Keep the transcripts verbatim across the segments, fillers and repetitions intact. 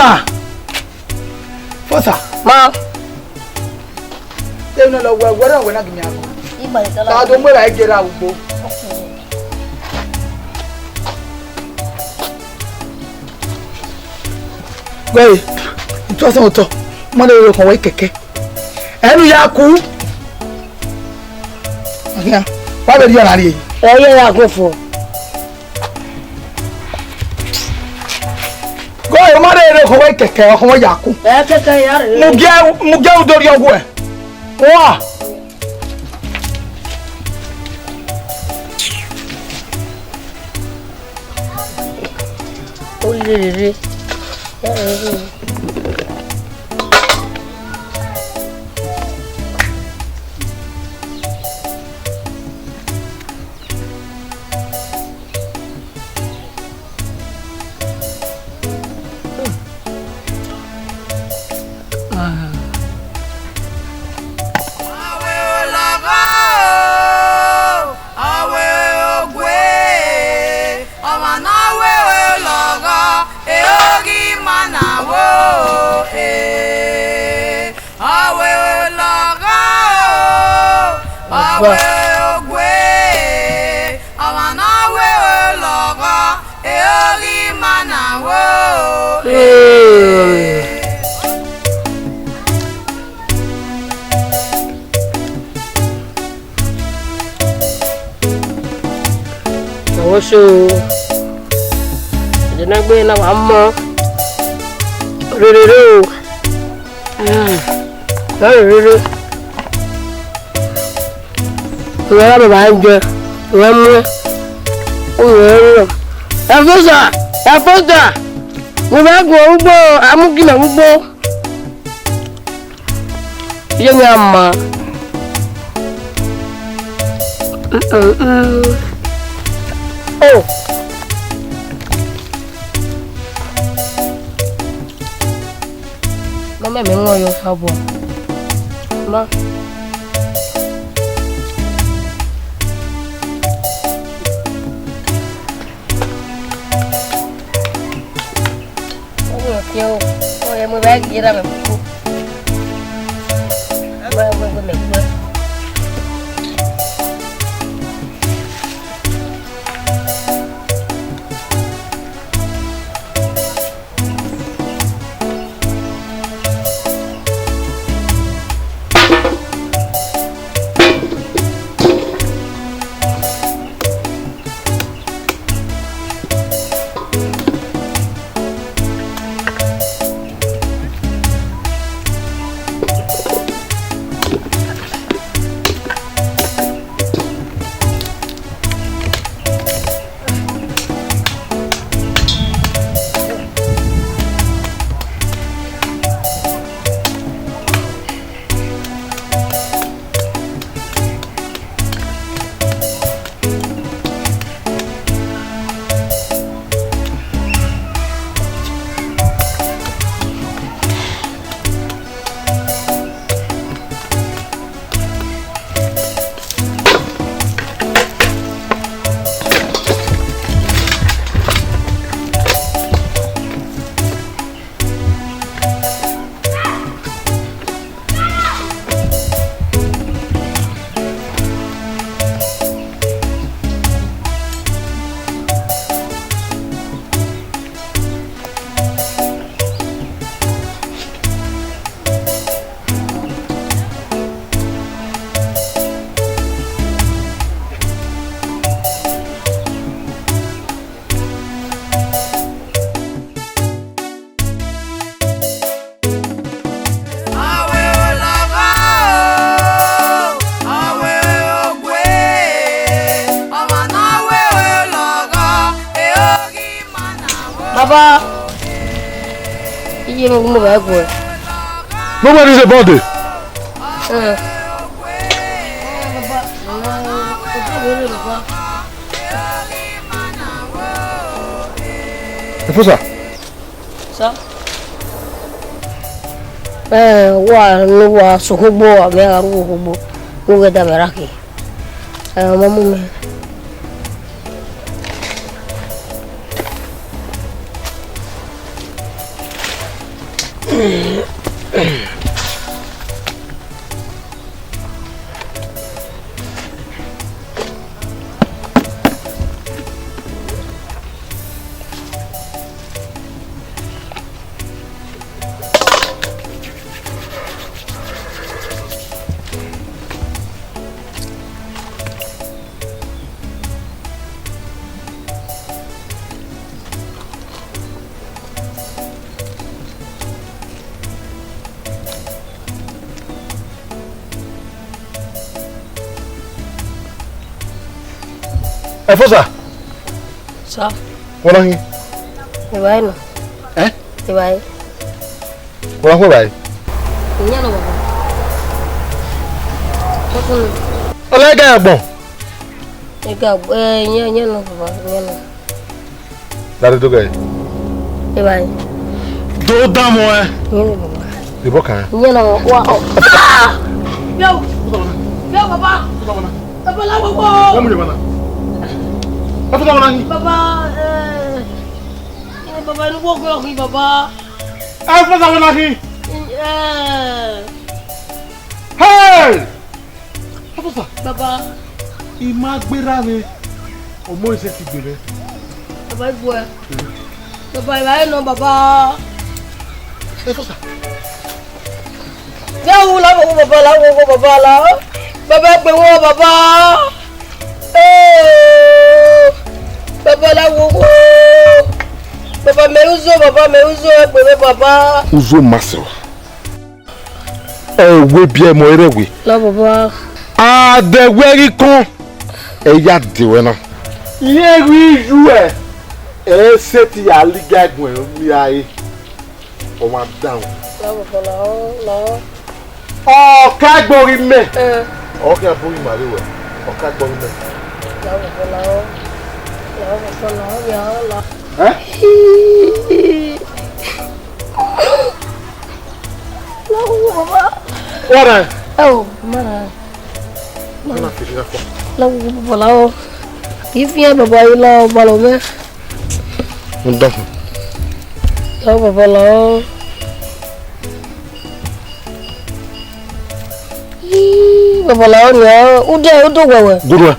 Ah, Fosa. Ma. Te ne lọ wẹ, wẹ rẹ wẹ na gi mi ago. Igba ni Ta do mu evba gie ra ugbo. Wẹ, ntọ sẹ otọ. Ma le ro kan wẹ kẹkẹ. Ẹnu ya ku. Wa vbe rhie ọna rrie. Ẹ ye ya gun fo. Go, ma rere ọkhọ wẹ kẹkẹ, ọkhọ wẹ ya ku. Ẹ kẹkẹ ya rere. Mu gie, mu gie u do rhie ọghuẹ. Wa. Ó lè rere. Ya rere. Awe olọghọ, awe ogwe, ọmwa ne ọ wẹ olọghọ, e oghi ma na wo, e. Awe olọghọ, awe ogwe, ọmwa ne ọ wẹ olọghọ, e oghi ma na wo, e. Ọwọ so, ẹdẹ ne a gbe na wa mọ rere o. Mm. Rere. Ìwọ ra bàbá ń jẹ, ìwọ mú ẹ. Ó yẹ ẹ rọ. Ẹ fún sà, ẹ fún sà. Mo fẹ́ gun orúgbó, amúgìnà orúgbó. Iye mi a ma. Mm, mm, mm. Oh. Mama, me ngo yo fa bo. Ma. Oye, oye, mo va gie ra me kuku. Ma, ma, ma, ma. Baba, iye mi gu mo vbe ẹguẹ. Nobody dey bother. Eh. Efusa. Sir. Eh, wa ne uwa sẹ okhugbo, a vbe gha ru okhugbo, ne u ghẹ da mwẹ rra khin. Eh, ọ ma mu mẹ. Ẹfosa. Sa. Wọ́n náà hin. Ìwà ẹ̀ nọ. Ẹ́? Ìwà ẹ̀. Wọ́n náà kún ìwà ẹ̀. Ìyẹn nọ bàbá. Tọkùnrin. Ọlẹ́gà ẹ̀gbọ́n. Ẹ̀gà ẹ̀gbọ́n, ẹ̀, ìyẹn, ìyẹn nọ bàbá, ìyẹn nọ. Dare do gẹ. Ẹ bhai. Do damọ ẹ. Ìyẹn nọ bàbá. Ìbọn kan. Ìyẹn nọ wa. Yo. Yo bàbá. Bàbá la wo wo. Ẹ mú yẹn wá náà. Ẹ fọwọ́ náà yín. Bàbá, ẹ, ẹ, bàbá, inú wo gbé ọkùnrin bàbá. Ẹ fọwọ́ náà yín. Ẹ. Hey! Afosa. Baba. I ma gberra vbe ọmọ ẹse ti gbe mwẹ. Baba, I bu ẹ. Baba, I ra nọ, baba. Afosa. Ya wu la wo baba, la wo baba la. Baba, gbe wọ baba. Eh. Baba, la wo wo. Baba, mẹ uzo, baba, mẹ uzo, gbe mwẹ baba. Uzo ma sẹ wa. Ẹ wẹ biẹ mọ ẹrẹ wẹ. La baba. A dẹ wẹ ghi kọn, ẹ ya de wẹ na. Iye ghi yu ẹ, ẹ sẹtin ya liga ẹguẹn mia re. Ọ ma danmwẹ. La baba, la o, la o. Ọ ka gboghi mẹ. Ẹ. Ọ ka gboghi ma vbe wẹ. Ọ ka gboghi mẹ. La baba, la o. La baba, la o, ya la. Ẹ? Lawo baba. Wara. Ẹ o, mara. Mara. Lawo baba, lawo. Kì í fi ẹ baba yìí lawo, baba lọ mẹ. Mo dán fún. Lawo baba, lawo. Yii, baba, lawo ni a, ude, ude wẹwẹ. Gudu ẹ.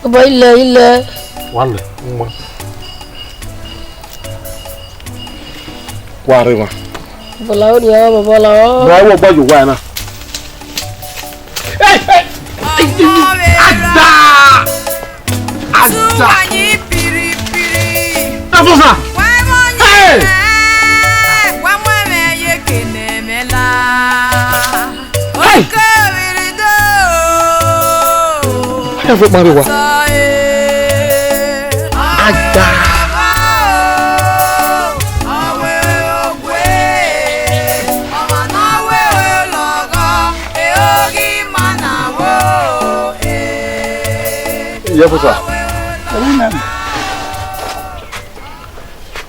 Baba, ilẹ, ilẹ. Wa lẹ, mma. Wa rre mwa. Baba, lawo ni a, baba, lawo. Mwa wọ gba yo wa na. Hey, hey. Ada! Ada! Afosa! Hey! Hey! Ẹ fẹ́ parí wa. Ada. Yes, sir.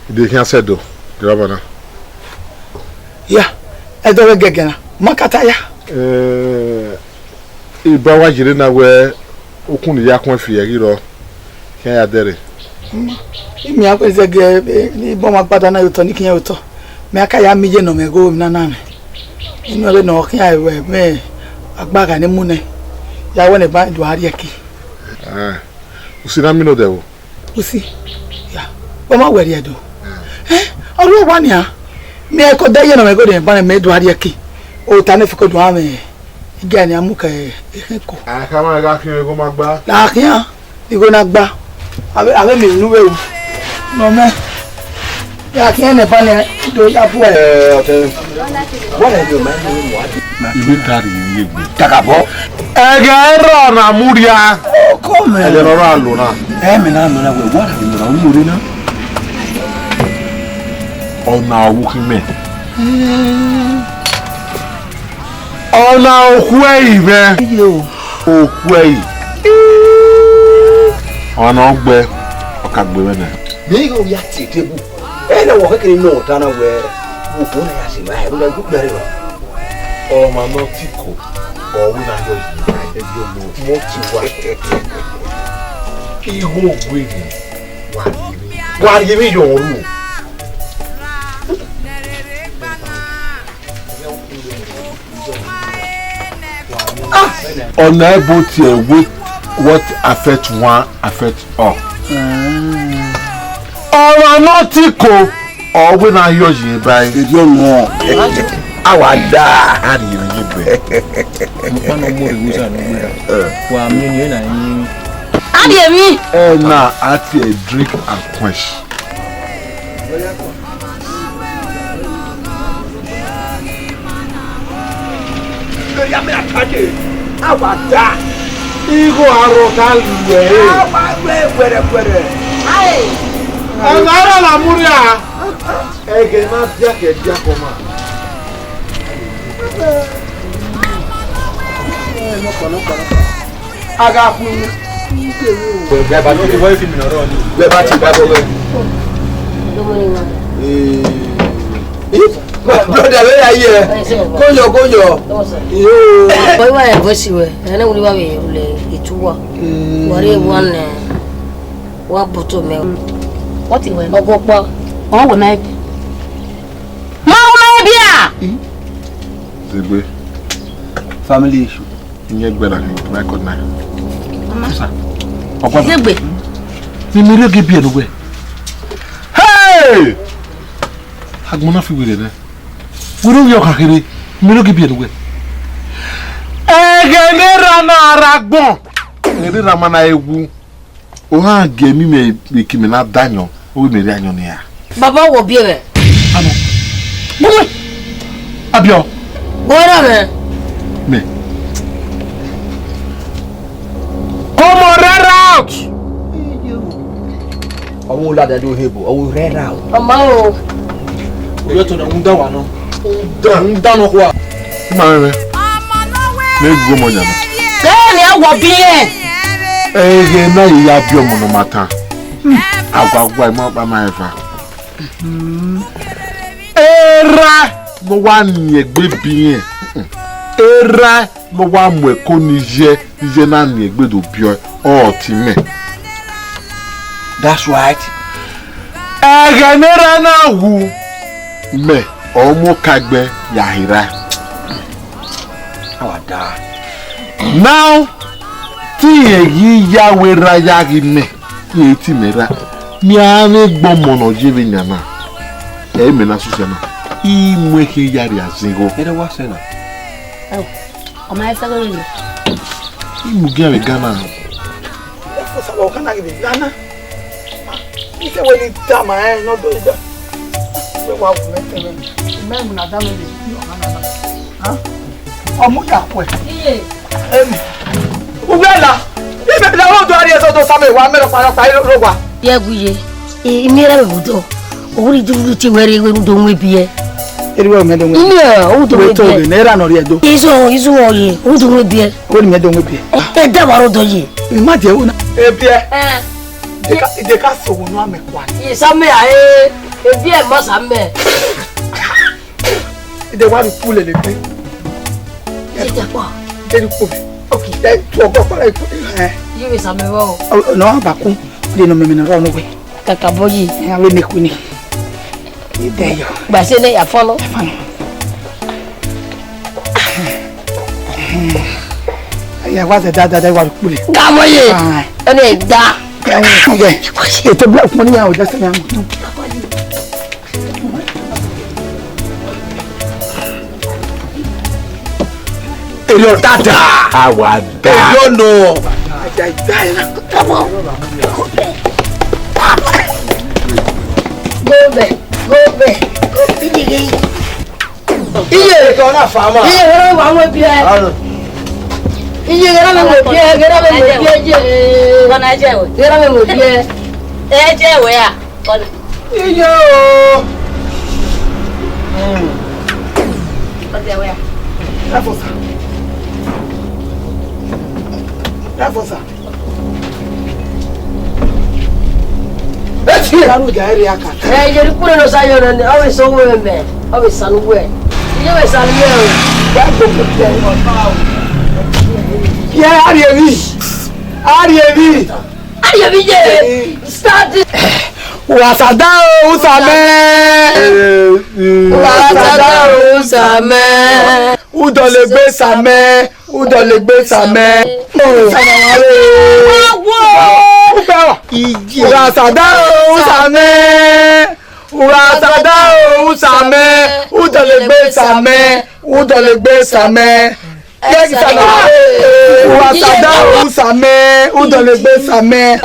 Ide khian sẹ do, de baba na. Ya, ẹdọ vbe gẹgẹ na, ma ka ta ya. Eh, Eba wa yere na wẹ okun ne I ya khuẹn fi ẹre ghi rrọọ, khian ya dẹrre. Ima, I miẹn wẹ zẹgẹ, eh, ni bọ ọmwa agbada na ye otọ, ne I khian ye otọ. Mẹ a ka ya miẹn iye ne ọ mwẹ igho emwi na na mwẹ. Inu ẹvbo ne ọ khian ruẹ mwẹ agbagha ne mu nẹ, ya wẹ ne eba do a rhie ẹki. Ah, usi na mi nodẹ vbo? Usi, ya, ọ ma wẹ rhie do. Eh, ọ rre owa nian. Mẹ ko de iye ne ọ mwẹ igho ne eba ne mẹ do a rhie ẹki. Ota ne fẹko do a mwẹ. Iga ni a mu ke ekhin ko. A kha ma gha khian igho ma gba. Na khian, igho na gba. Ave, ave mi nu vbe ru. Nọ mẹ. Ya khian ne eba ne do ya bu ẹ. Eh, ọtẹ. Wọ́n lè yọ máa ń lo ìwádìí. Ibi tari yìí yé gbé. Kàkà bọ́. Ẹgẹ rọ na muria. Ọkọ mẹ. Ẹgẹ rọ ra lò na. Ẹ mi na lò na wẹ, wọ́n lè lò na, wọ́n lè na. Ọna owu khin mẹ. Ọna okhuẹri mwẹ. Iye o. Okhuẹri. Ọna ọgbẹ, ọ ka gbe mwẹ nẹ. Mẹ ighẹ ovbi a tie table. Ẹ na wọ kẹkẹrẹ nọ ọta na wẹ, wo ko na ya si ma, ẹ, wo na gu kpẹre wa. Ọmwa ne ọ tiko, ọ wẹ na yọ yi, ẹ yọ mo, mo ti wa. Igho gbe ni, wa rhie mi. Wa rhie mi yọ ru. Ọna ebo tie wait, what affect one affect all. Ọmwa ne ọ tiko, ọ wẹ na yọ yi ba ẹre. Erriọ nọ. A wa da. A rhie emwi ye gbe. Ọmọkpa nọ mu ewu sa nọ gbe. Wa miẹn ni na yi. A rhie emwi. Ẹ na, a tie drink and quench. Igho arọ ka lu ẹre. Ọna ra na mu rria. Ẹghẹ na dia kẹ dia kọ ma. A gha khuiwu. Wẹ ba ti vbe film na rọ ni. Wẹ ba ti ba bọ wẹ. Eh. Eh, brother, where are you? Go yo, go yo. Yo. Boy, why am I voice you? I know we were le ituwa. Worry one, eh, one bottle me. What you want? Ogopa. Oh, we make. Ma, we make beer. Zegbe. Family issue. Iye gbe na, na ko na. Mama. Sir. Ọkwa. Zegbe. Ni mi rhie ogie biẹ ne uwẹ. Hey! Agbọn na fi were nẹ. Were ovbi ọkhan kherhe, mi rhie ogie biẹ ne uwẹ. Ẹghẹ ne erha na rre agbọn. Ẹghẹ ne erha ma na wu. Ohan gie mi mẹ vbe ke imẹ na da ayọn, ovbi mẹ rhie ayọn ne iran. Baba, wọ biẹ mwẹ. Amọ. Bumwe. Abiọ. Wọ ra mwẹ. Mẹ. Come on, rare out. Ọmọ wo lada do hebo, ọmọ rare out. Ọmọ o. Oyọ to na, n da wa nọ. N da nọ kua. Ma mẹ. Ne gu ọmọ yan nọ. Bẹ́ẹ̀ ni, ẹ wọ biẹ. Ẹghẹ na ya biẹ ọmọ ne ọ ma tan. Aguagua ima ọkpa ma eva. Erha ne ọ wa yin egbe biẹ. Erha ne ọ wa mu ẹko ni ye, iye na yin egbe do biẹ, ọ ti mẹ. That's right. Ẹghẹ ne erha na wu, mẹ ọ mu okagbe ya hera. Awa da. Now, te irẹn ghi ya wẹ erha ya ghi mẹ, irẹn te imẹ ra. Mẹ a vbe gbe ọmọ ne ọ ye vbe yan na. Ẹ i mẹ na susia na. I mu ekhin ya rria zigho. Ẹ wa sẹ na. Ọ ma sẹ ghe. I mu gian vbe Ghana. Ẹ fo sa wa Ghana ghe vbe Ghana. Ike wẹ ni dama ẹ nọ do da. Wẹ wa wu mẹ tẹmẹ. Mẹ mu na dama ẹ. Ọ mu ya khuẹ. Iye. Emi. Uwẹ la. Ibe la wo do ari eso do same wa mẹ rọ pa rọ pa ro wa. Ye gu ye. I mi ra me budo. Owurri dughu tie wẹ rre wẹ rhunmwuda owiẹn biẹ. Erriọ mẹ do owiẹn. Iye, rhunmwuda owiẹn biẹ. Wẹ to ghe ne erha nọ rrie do. Izo, izo ye, rhunmwuda owiẹn biẹ. Wẹ ni mẹ do owiẹn biẹ. Ẹ da wa rre odọ ye. I ma die wo na. Ebiẹ. Eh. Ide ka, ide ka so wo nu amẹ kua. Ye sa mẹ a, eh, ebiẹ ma sa mẹ. Ide wa ru pule le pe. Ye ta kua. Ide ru pule. Okay. Ide tu ọgọ kpara ipu. Eh. Ye we sa mẹ vbọ. Ọ, ọ, nọ ba kun. Ide nọ mẹ mẹ nọ rọ nọ wẹ. Kaka bọ yi. Ẹ, avbe nekuni. Ideyo. Gba se ne ya fọnọ. Fọnọ. Ya wa zẹ da da da wa kpule. Ga mọ ye. Ah. Ẹni da. Ẹni ge. Ètò black money ya o da se ya. Èrè ọ̀tá dà. Àwa dà. Èrè ọ̀nà. Go back, go back, go back. Iye. Ètò ọ̀nà fàámà. Iye, gẹ́rẹ́ wà wọ́n bí ẹ. Iye, gẹ́rẹ́ mi wò bí ẹ, gẹ́rẹ́ mi wò bí ẹ jẹ́. Ọ̀nà jẹ́ wẹ̀. Gẹ́rẹ́ mi wò bí ẹ. Ẹ jẹ́ wẹ̀ à. Ọ̀nà. Iye o. Ọ̀dẹ̀ wẹ̀ à. Ẹ fọ sà. Ẹ fọ sà. Eti anu ga ere aka. Eh, yeri kure no sayo na, ọ vbe sọ wo mẹ, ọ vbe sanu wẹ. Iye vbe sanu wẹ o. Wa gbogbo tiẹ. Ye, a rhie emwi. A rhie emwi. A rhie emwi ye. Start. Wa sa da o, u sa mẹ. Wa sa da o, u sa mẹ. Udọlegbe Samẹ, udọlegbe Samẹ. Awo. Ugbẹ wa. Ije. Ura sada o, Usamẹ. Ura sada o, Usamẹ. Udọlegbe Samẹ, udọlegbe Samẹ. Yes, Usamẹ. Ura sada o, Usamẹ. Udọlegbe Samẹ.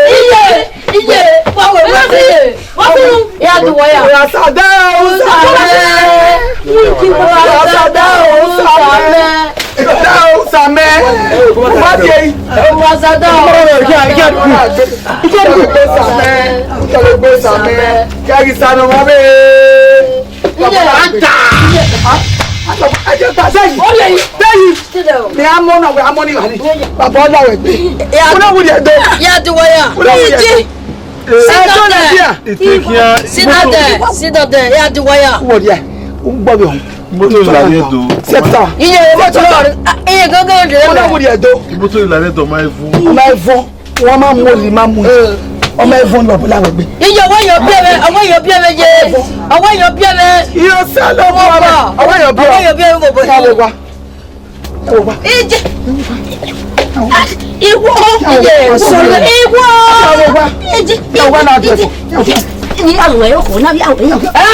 Iye. Iye, wa wẹ, wa wẹ, wa wẹ. Ya du waya. Ura sada o, Usamẹ. Ura sada o, Usamẹ. Sada o, Usamẹ. Wa de. Ura sada o. Usamẹ. Usamẹ. Kẹghi sa nọ ma be. Iye. Ata. Ata. Ata. Ata. Sẹyìn. Sẹyìn. Mi a mọ na, wẹ a mọ ni gha ni. Baba ọla wẹ gbe. Ya. Wẹ na wuli ẹdọ. Ya du waya. Wẹ na wuli ẹdọ. Sit down there. Sit down there. Sit down there. Ya du waya. Wọ dia. U gbọ bi ọhun. Moto la ye do. Sẹta. Iye, moto la. Iye, go, go, go. Wẹ na wuli ẹdọ. Moto la ye do, ma evu. Ma evu. Wọ́n máa mú olè, máa mú. Ọmọ ẹ̀fọn lọ bọ́lá wẹ̀ gbé. Iye ọwọ́ yọ bí ẹ̀rẹ̀, ọwọ́ yọ bí ẹ̀rẹ̀ yé. Ọwọ́ yọ bí ẹ̀rẹ̀. Iye ọsẹ lọ bọ́ wa. Ọwọ́ yọ bí ẹ̀rẹ̀. Ọwọ́ yọ bí ẹ̀rẹ̀ bọ̀ bọ̀. Ẹ wò wá. Ẹ wò wá. Ije. Iwo. Iye. Iwo. Ẹ wò wá. Ije. Ẹ wò wá náà dẹ̀. Ni awo ẹ ko na bi awo. Ẹ,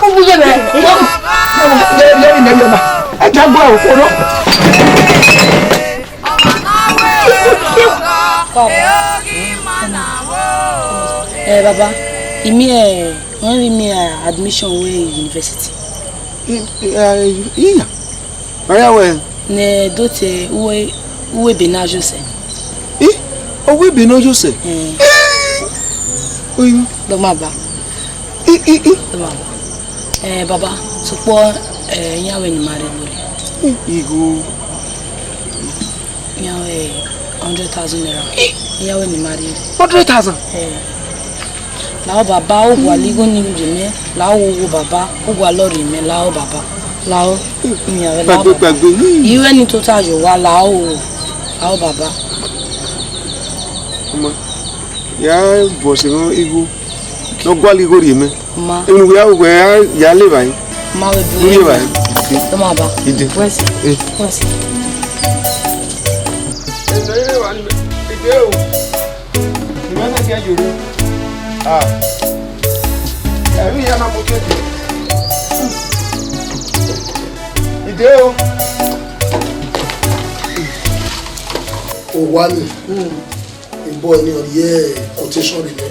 ko bu ye bẹ. Ye ye ni ye ma. Ẹ ja gbo ko no. Eh, baba, imi, eh, wọ́n rí mi, eh, admission wẹ university. I, i, eh, iya. Ọ̀rẹ́ wẹ̀. Ne do te uwe, uwe be na Jose. I, uwe be na Jose. Eh. Oyin. Dọ ma ba. I, i, i. Dọ ma ba. Eh, baba, sokpọ, eh, iran wẹ ne ima rre vbore. I, igho. Iran wẹ hundred thousand naira. Iran wẹ ne ima rre. Hundred thousand? Eh. Lahọ baba, u gua la igho ni rhie mẹ, lahọ wo baba, u gua lọrri mẹ, lahọ baba, lahọ. Iran wẹ lahọ baba. Kpagbe, kpagbe. Iran ni tota ye owa, lahọ, lahọ baba. Ọmọ, ya bọ se igho, ne ọ gualọ igho rhie mẹ. Ma. Unu wẹ a wẹ a ya le vba yi. Ma wẹ bu. Lu ye vba yi. Tọ ma ba. Ide. Wẹsi. Eh. Wẹsi. Ide o. Ìwé náà kẹ́ yòrò. Ah. Ẹ̀rí ìyá náà mo kéde. Ide o. Owa ni. Ebọ ni ọ rhie quotation rẹ mẹ.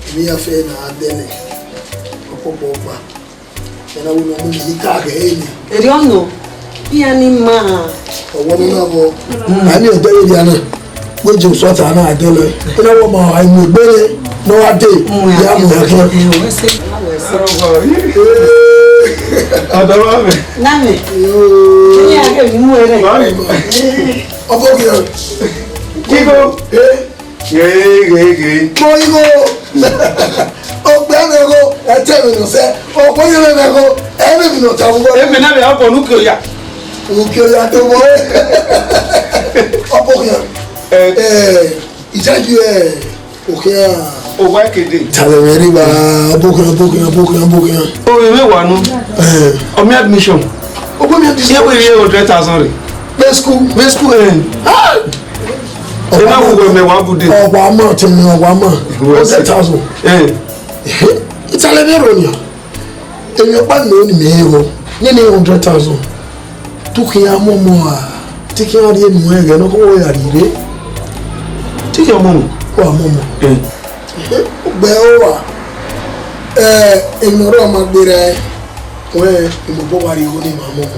Emwi ya fẹ ne a dẹ nẹ, ọkpọkpọ ọkpa. Ẹna wo ne ọ mu yi ka ghẹ ẹre ni. Erriọ nọ, iran ni ma. Ọwọ ne ọ na vbọ. A miẹn ẹdẹ vberriọ na, wẹ Jesu ta na a dẹ nẹ. Ẹna wọ ma a mu egbe nẹ, ne ọ wa dee, ya mu ya khian. Ọdọ wa mẹ. Na mẹ. Iran ghe emwi mu ẹre. Ọbọ ghian. Igho. Eh. Ghe, ghe, ghe. Mo igho. Okpia mwẹ igho, ẹtẹ mwẹ nọ sẹ. Okpia mwẹ igho, ẹmwẹ mwẹ nọ ta vbọ. Emwi na vbe a bọ ne uki oya. Uki oya to bọ. Ọbọ ghian. Eh. Eh, ijayi, eh, okhian. Owa kede. Tale mwẹ rre ba, ọbọ ghian, ọbọ ghian, ọbọ ghian, ọbọ ghian. O, emwi wa nu. Eh. Ọ miẹn admission. Ọ miẹn admission. Iye wẹ hundred thousand rre. Be school. Be school, eh. Ah! Ẹ ma wo wẹ mẹ wa bude. Ọwa ma tẹ mi, ọwa ma. Hundred thousand. Eh. Italẹ ne ro nia. Èmi ọkpa mi ni mi ro. Ni ni hundred thousand. Tu khin ya mọmọ a. Ti khin ya rhie nu ẹghẹ ne ọ kọ ya rhie. Ti khin ya mọmọ. Wa mọmọ. Eh. Ugbẹ o wa. Eh, emwi ne ọ rre ọma gberra ẹn. Wẹ, emobọ wa rhie igho ne ima mọmọ.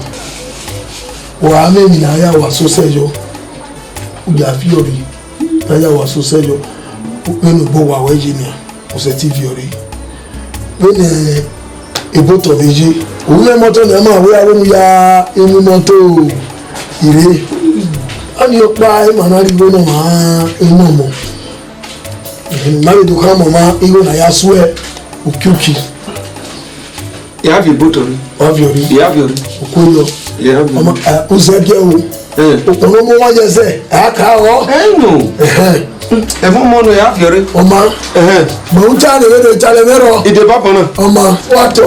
Wa mẹ emwi ne a ya wa sosẹ yọ. U ya viọ rre, ne a ya wa sosẹ yọ. Vbene obọ wa wẹ ye nian, u sẹtin viọ rre. Vbene ebotọ vbe ye, u mwẹ imọto ne a ma wẹ aro mu ya emu imọto ire. Ọnii ọkpa ima na rhie igho ne ọmwa emọmọ. Ma vbe do khama ọmwa igho ne a ya suẹ ukiuki. I ya viọ ebotọ rre. Wa viọ rre. I ya viọ rre. Okhuo yọ. I ya viọ rre. Ọmọ, eh, u zẹ biẹ o. Eh. Okhuo ne ọ mu ọmwa ye ẹzẹ, a ka rọ. Ẹ nọ. Ẹhẹn. Ẹmwẹ ọmọ nọ, I ya viọ rre. Ọma. Ẹhẹn. Mẹ u ta ne vbe do ta lẹ vbe rọ. Ide baba na. Ọma, wa tọ.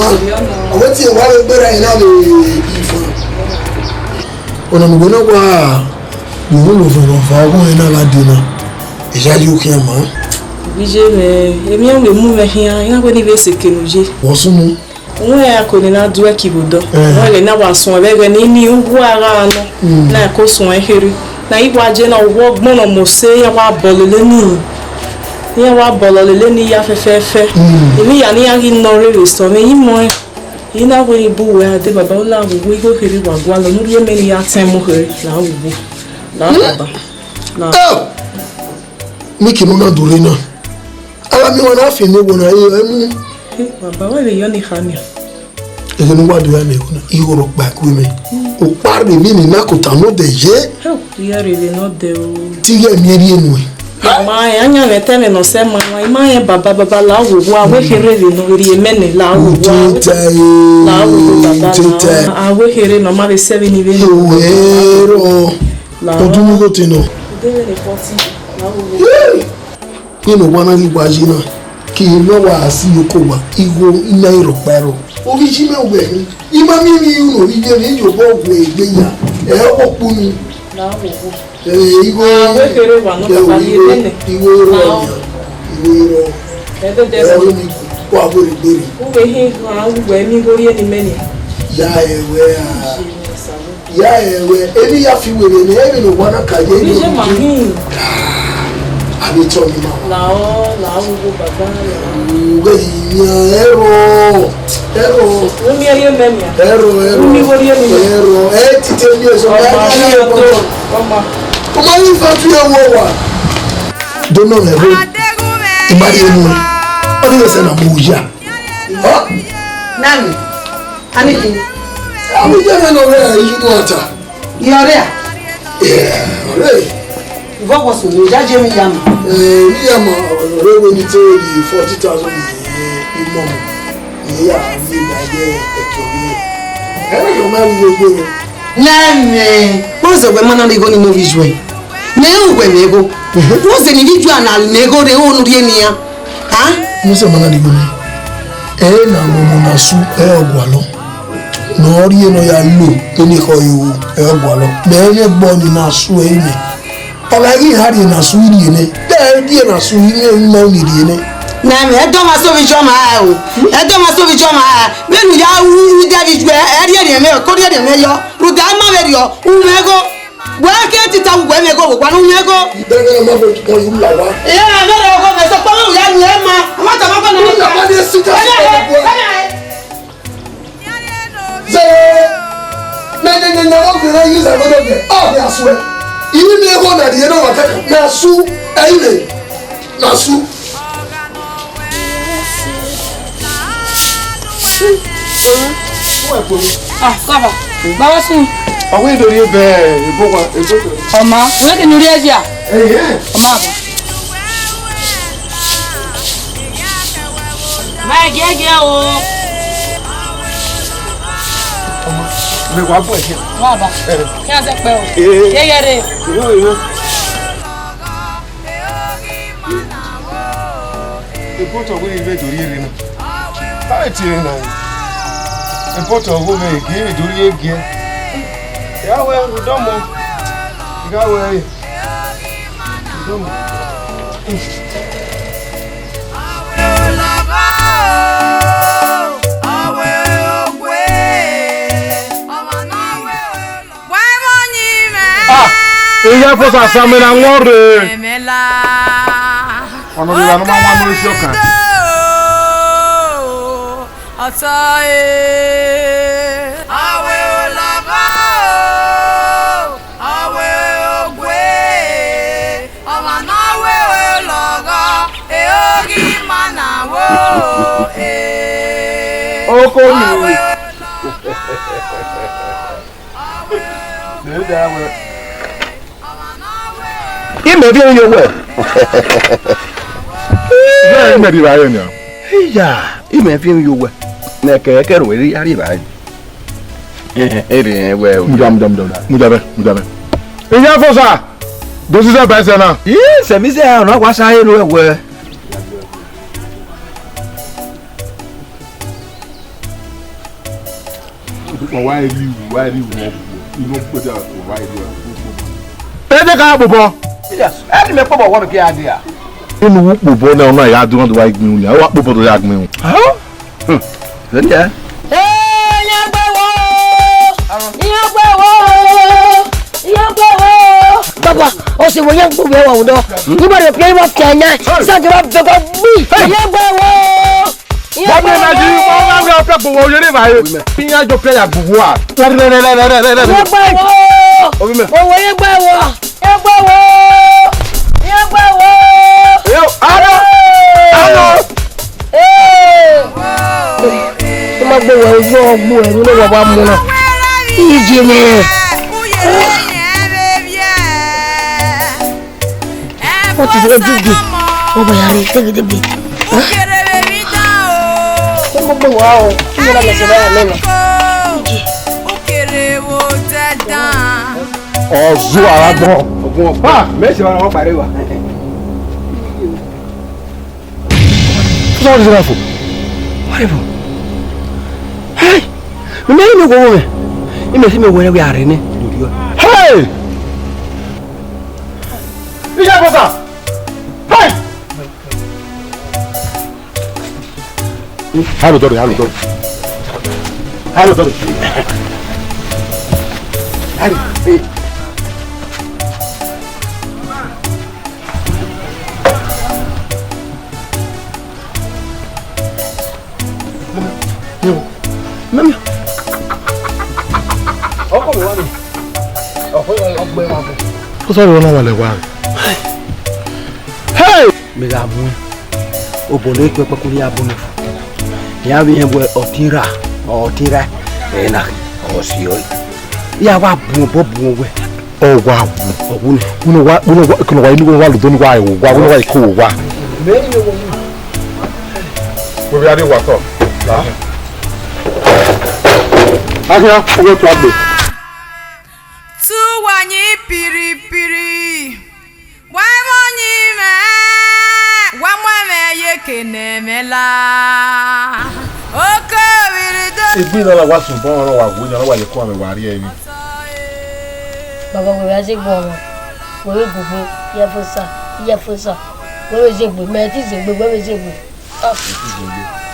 ma. Ọ wẹ tie wa vbe gberra ẹre na vbe ifan. Ọna ne uwẹ na wa, ne uwẹ lo vẹn vbe ọva ọghọẹn na gha dee na, I ya yo khian ma. Vbe iye mwẹ, emwi ọnrẹn mu mwẹ khian, I na wẹ ne I vbe sẹ eke ne u ye. Wẹ ọ sunu? Uwẹ ya ko ne na du ẹki vbe odọ. Eh. Wẹ ghẹ na wa suẹn vbe ẹghẹ ne I ni uwu a gha nọ, Mm. na ko suẹn kherhe. Na I wa je na, uwu ọgbọn ne ọ mose, iran wa bọlọ lele ni. Iran wa bọlọ lele ni ya fẹfẹfẹ. Mm. Emwi hia ne iran ghi nọ rre vbe sọ mwẹ, I mọ ẹn. I na wẹ ne I bu uwẹ a dee, baba, u la vbe uwu igho kherhe wa gualọ, ne u rhie mẹ ne I ya tẹn mu kherhe, la vbe uwu. La Mm. baba. La. Oh! Miki ne u na do rre na. Avbe amiọnmwẹ na fian ne wo na, ẹ mu. Baba, wẹ vbe yọ ne I kha nian. Ẹghẹ ne uwa do ya miẹn igho na, igho rhọkpa ku mwẹ. Okpa rre emwi ne I na kota ne odẹ ye. Hell, I ya rre vbe ne odẹ o. Te I ghẹ miẹn rhie nuẹn. Ma rẹn, a yan mwẹ ta ẹmwẹ ne ọ sẹ ma, I ma rẹn baba, baba, la wo uwa, wẹ kherhe vbe ne ọ rhie mẹ nẹ, la wo uwa. Utita e, La wo uwa, baba, la utita. A wẹ kherhe ne ọ ma vbe sẹ vbe ni vbe ne. Ero, La odun ni gho te nọ. Ude vbe ne forty, la wo uwa. Hey! Vbene owa na ghi wa yi na, ke ne ọ wa si iyoko owa, igho I na i rhọkpa ẹrọ. Ovbi iye mwẹ wẹ hin, I ma miẹn emwi unu ovbi iye mwẹ, I ye obọ wẹ egbe yan, ẹ ọ kpunu. Na wo wo. Eh, igho, A wẹ kherhe wa nọ, ẹ o, papa, igho, ye nene. Igho rọ Na o. Yan, igho rọ. Ẹ dede Ẹ o. Ru mi ku, ku a were gbere. U wẹ hin, a wẹ mi igho rhie ne imẹ nia. Ya ẹ wẹ a. Ṣe ni, sir. Ya ẹ wẹ, emwi ya fi were ne, emwi ne owa na ka ye Iye ma hin. A vbe tọ ni ma. La ọ, la ọ, wo baba ya. Wẹ yi yan ẹrọ, ẹrọ. Umi ẹ ye mẹ nia. Ẹrọ, ẹrọ. Umi wo ye ni. Ẹrọ, ẹ tite ni eso. Ọmọ mi ọdọ, ọmọ. Ọmọ yìí fa fi ẹ wọ wa. Dona mẹ bro. I ma rhie enu. Ọ ni wẹ sẹ na mu ya. Ọ? Nani? Ani kini? Ami jẹ mẹ nọ rẹ iyu nu ata. Iyọrre a? Yeah, ọrẹ. Ivọ wọ sunu, ya je mi ya ma. Eh, mi ya ma, ọrẹ we ni te di forty thousand ni mo. Ni ya ni ma ye ẹtọ mi. Ẹ na yọ ma ru egbe mi. Nẹmẹ, wọ́n zẹ wẹ mana ni igho ni mo vbe juẹ. Ne u wẹ mẹ igho. Wọ́n zẹ ni vbe juẹ na ne igho re o nu rhie nian. A? Mose mana ni igho ni. Ẹ na momo na su, ẹ ọ gualọ. Ne ọ rhie ne ọ ya lo, eni khọ yo, ẹ ọ gualọ. Mẹ ẹ vbe gbọ ni na su ẹ ine. Ọ gha ghi ha rhie na su rhie nẹ. Te ẹ rhie na su rhie nẹ, ima ni rhie nẹ. Nẹmẹ, ẹ dọmwa so vbe juẹ ma o. Ẹ dọmwa so vbe juẹ ma. Vbene u ya ru, ru dẹ vbe juẹ, ẹ rhie rhie mẹ, ko rhie rhie mẹ yọ. Rhunmwuda ma vberriọ, u mwẹ igho. Wẹ ke tita uwẹ mwẹ igho, wẹ wa ne u mwẹ igho. Bẹghe ma vbe kpọ yu la wa. Ẹ, ẹ, ẹ, ẹ, ẹ, sokpan u ya ru ẹ ma. Ọ ma tama kọ na. U ya ma de sita. Ẹ, ẹ, ẹ, ẹ, ẹ. Zẹ. Nẹ, nẹ, nẹ, nẹ, ọ gbẹn na yi zẹ godo gbẹ. Ọ, mẹ a su ẹ. Imi mi igho na rhie nọ wa kaka. Mẹ a su ẹ ire. Na su. Ah, baba. Baba sun. Ọwọ́ ìdòrí ẹbẹ̀ ìbò wa, ìbò tó. Ọmọ, wọ́n kì í nu rí ẹ̀jẹ̀ à? Ẹ̀yẹ́. Ọmọ àbọ̀. Máa gẹ́gẹ́ o. Ọmọ, mi wá bọ̀ ẹ̀jẹ̀. Wọ́n àbá. Ẹ. Kí a ṣe pẹ́ o. Ee. Yẹ́yẹ́ rè. Ìwé ìwé. Airport ọghe vbe do rhie rre na. Tae tie na. Airport ọghe vbe gie vbe do rhie gie. Ya wẹ udọmọ. Gha wẹ re. Udọmọ. Ah, iya fo sasa mẹ na wọn rre. Ọnọ rẹ ma wan no isi ọkan. Ọtọ e. Awe olọgọ o. Ọmwa ne ọ wẹ lọghọ, e oghi ma na wo, e. Oko mi. Ọ wẹ lọghọ. Imẹ viọ ye owẹ. Vẹ imẹ rri vba rẹ nian. Iya, imẹ viọ ye owẹ. Nẹkẹ kẹrẹ wẹ rhie a rri vba rẹ. Erriọ wẹ o. Mudia, mudia, mudia, mudia. Mudia vẹ, mudia vẹ. Iya fosa. Do sisẹ ba ẹsẹ na. Ii, sẹmi sẹ ọna wa sa ero ẹwẹ. Wa rri ru, wa rri ru, inu kpeda, wa rri ru. Ede ka kpobọ. Yes, ẹni mẹ kpobọ wọ mẹ ke a dia. Inu wu kpobọ na, ọna ya du, wa gbin unu, wa kpobọ do ya gbin unu. Huh? Hmm. Zeni ya. Eh, iran gbe wo. Iran gbe wo. Iran gbe wo. Baba, o se wo iran gbe wo wa wo do. Ni ba re pe wa ke nya. Sa je wa be ko gbi. Iran gbe wo. Wọ́n mú ẹ̀nà yìí, wọ́n máa ń rẹ ọpẹ́ gbowó yẹrẹ báyìí. Bí yẹn á jọ pé yà gbogbo wa. Yẹn gbẹ wọ. Omi mẹ. Owó yẹn gbẹ wọ. Yẹn gbẹ wọ. Yẹn gbẹ wọ. Yo, alo. Alo. Ee. Ó máa gbé wọ ojú ọgbó ẹ̀ nínú wàá mú náà. Ìjì ni. Wọ́n ti fi ojú gbè, wọ́n bọ̀ yàrá ìtẹ́gídégbè. Ó gbogbo wà o, kí ni wọ́n lọ sọ báyà lọ́nà? Ọzọ ara gbọ́. Ọgbọ́n ọgbọ́n. Mẹ́sì máa ń wọ́n parí wa. Sọ ti sẹ́ra fò. Wọ́n rẹ̀ fò. Hey! Mẹ mẹ ime wo wẹ. Ime si me wẹ wẹ are nẹ. Hey! Iye ko sa. Hey! Haro dọdọ, haro dọdọ. Haro dọdọ. Haro. Hey. Mami. Ọkọ mi wa ni. Ọkọ yọ ọgbẹ wa bọ. Ó sọ̀rọ̀ ọ̀nà wà lẹ́wà rẹ̀. Hey! Mẹ gha mu ẹn, obọ ne kpẹkpẹ kuri ya bu nẹ. Ya vbe hẹn wẹ ọtẹn ra, ọtẹn ra, ẹ na, ọ si ọre. Ya wa bu obọ bu wẹ. Ọ wa wu. Ọ wu nẹ. Wẹ ne wa, wẹ ne wa, kene wa inu wa lu do ni wa ẹvbo wa, wẹ ne wa iko wa. Mẹ ni mẹ wọ wu. Wẹ vbe a de wa tọ. Ahian, ọghe tua gbe. Tu wa yin piripiri. Wa mu ọyin mwẹ, wa mu ẹmwẹ ye eke ne ẹmwẹ la. Oko vbirri do. Egbe na la wa sẹ obọ ọnrẹn, wa wu yan, wa ye ku amwẹ, wa rhie emwi. Baba, wẹ vbe a zegbe ọmwa, wẹ vbe gu egbe, iye ẹfosa, iye ẹfosa, wẹ vbe zegbe, mẹ i te zegbe, wẹ vbe zegbe. Ah,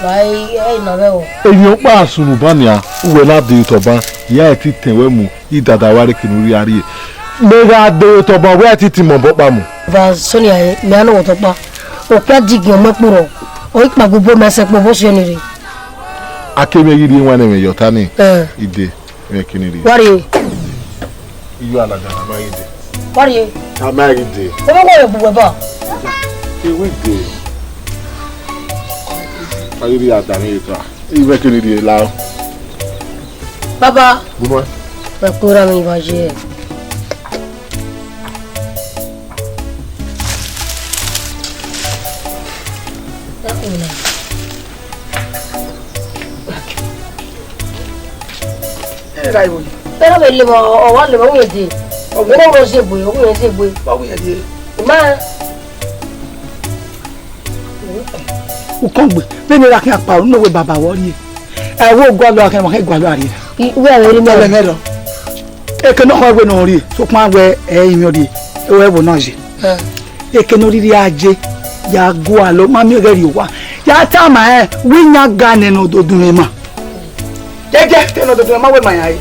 la ẹ, ẹ i na vbe ẹvbo. Emwi ọkpa sunu ba nian, uwẹ na de otọ ban, ya i te tẹn wẹ mu, i dada wa rre eke ne u rhie a rrie. Mẹ gha de otọ ban, wẹ i te tẹn mẹ obọ ọkpa mu. Baba, sọnia ẹre, mẹ a nọ wẹ otọ ọkpa. Okpia digiẹn ọmọ ẹkpo rrọọ, ọ i kpagbe obọ mẹ sẹ kpo obọ si ọnii rre. A ke mwẹ ghi rhie iwẹnnẹ mwẹ ye ọta nii, ide. Vbe kene rhie. Wa rhie. Iyo alada, a ma ghi de. Wa rhie. A ma ghi de. Ọ ma wọrọ egbe uwẹ ba. Iwi de. A ghi rhie ada ni ta. Vbe kene rhie la. Baba. Bunua. Wa kpera mi va ye. Ẹ ra iwo yi. Ẹ ra vbe levba, ọ wa levba, ọ wẹ de. Ọ wẹ. Ọ wẹ zegbe, ọ wẹ zegbe. Ọ wẹ de. Ima. Ukọngbe, vbene ra khian kpao, unu wẹ baba vbe ọ rrie. Ẹ wo gualọ akhian, wa khian gualọ a rrie. I, wẹ vbe rre mẹ. Tẹlẹ mwẹ rọ. Eke nọkhọ wẹ ne ọ rrie, sokpan wẹ ẹ i mwẹ ọ rrie, ẹ wẹ ẹvbo na ye. Eke ne ọ rhirhi a ye, ya gualọ, ma miẹn ọghẹ rrie owa. Ya tama rẹn, wẹ iyan ga nẹ ne ọ do dunmwu ima. Jẹjẹ, te ne ọ do dunmwu ima wẹ ma yan re.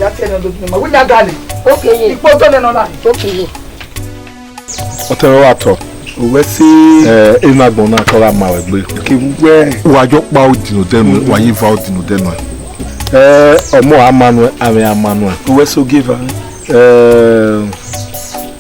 Ya te ne ọ do dunmwu ima, wẹ iyan ga nẹ. Okay, ye. Ikpo do nẹ nọ na. Okay, ye. Ọtẹn rẹ wa tọ. Owẹ se. Ẹ, emwi agbọn na tọ gha ma wẹ gbe. Ke wẹ. Wa jọ kpa odin odẹ nuẹ, wa ye va odin odẹ nuẹ. Ẹ, ọmọ a ma nuẹ, amwẹ a ma nuẹ. Owẹ se ogieva. Ẹ,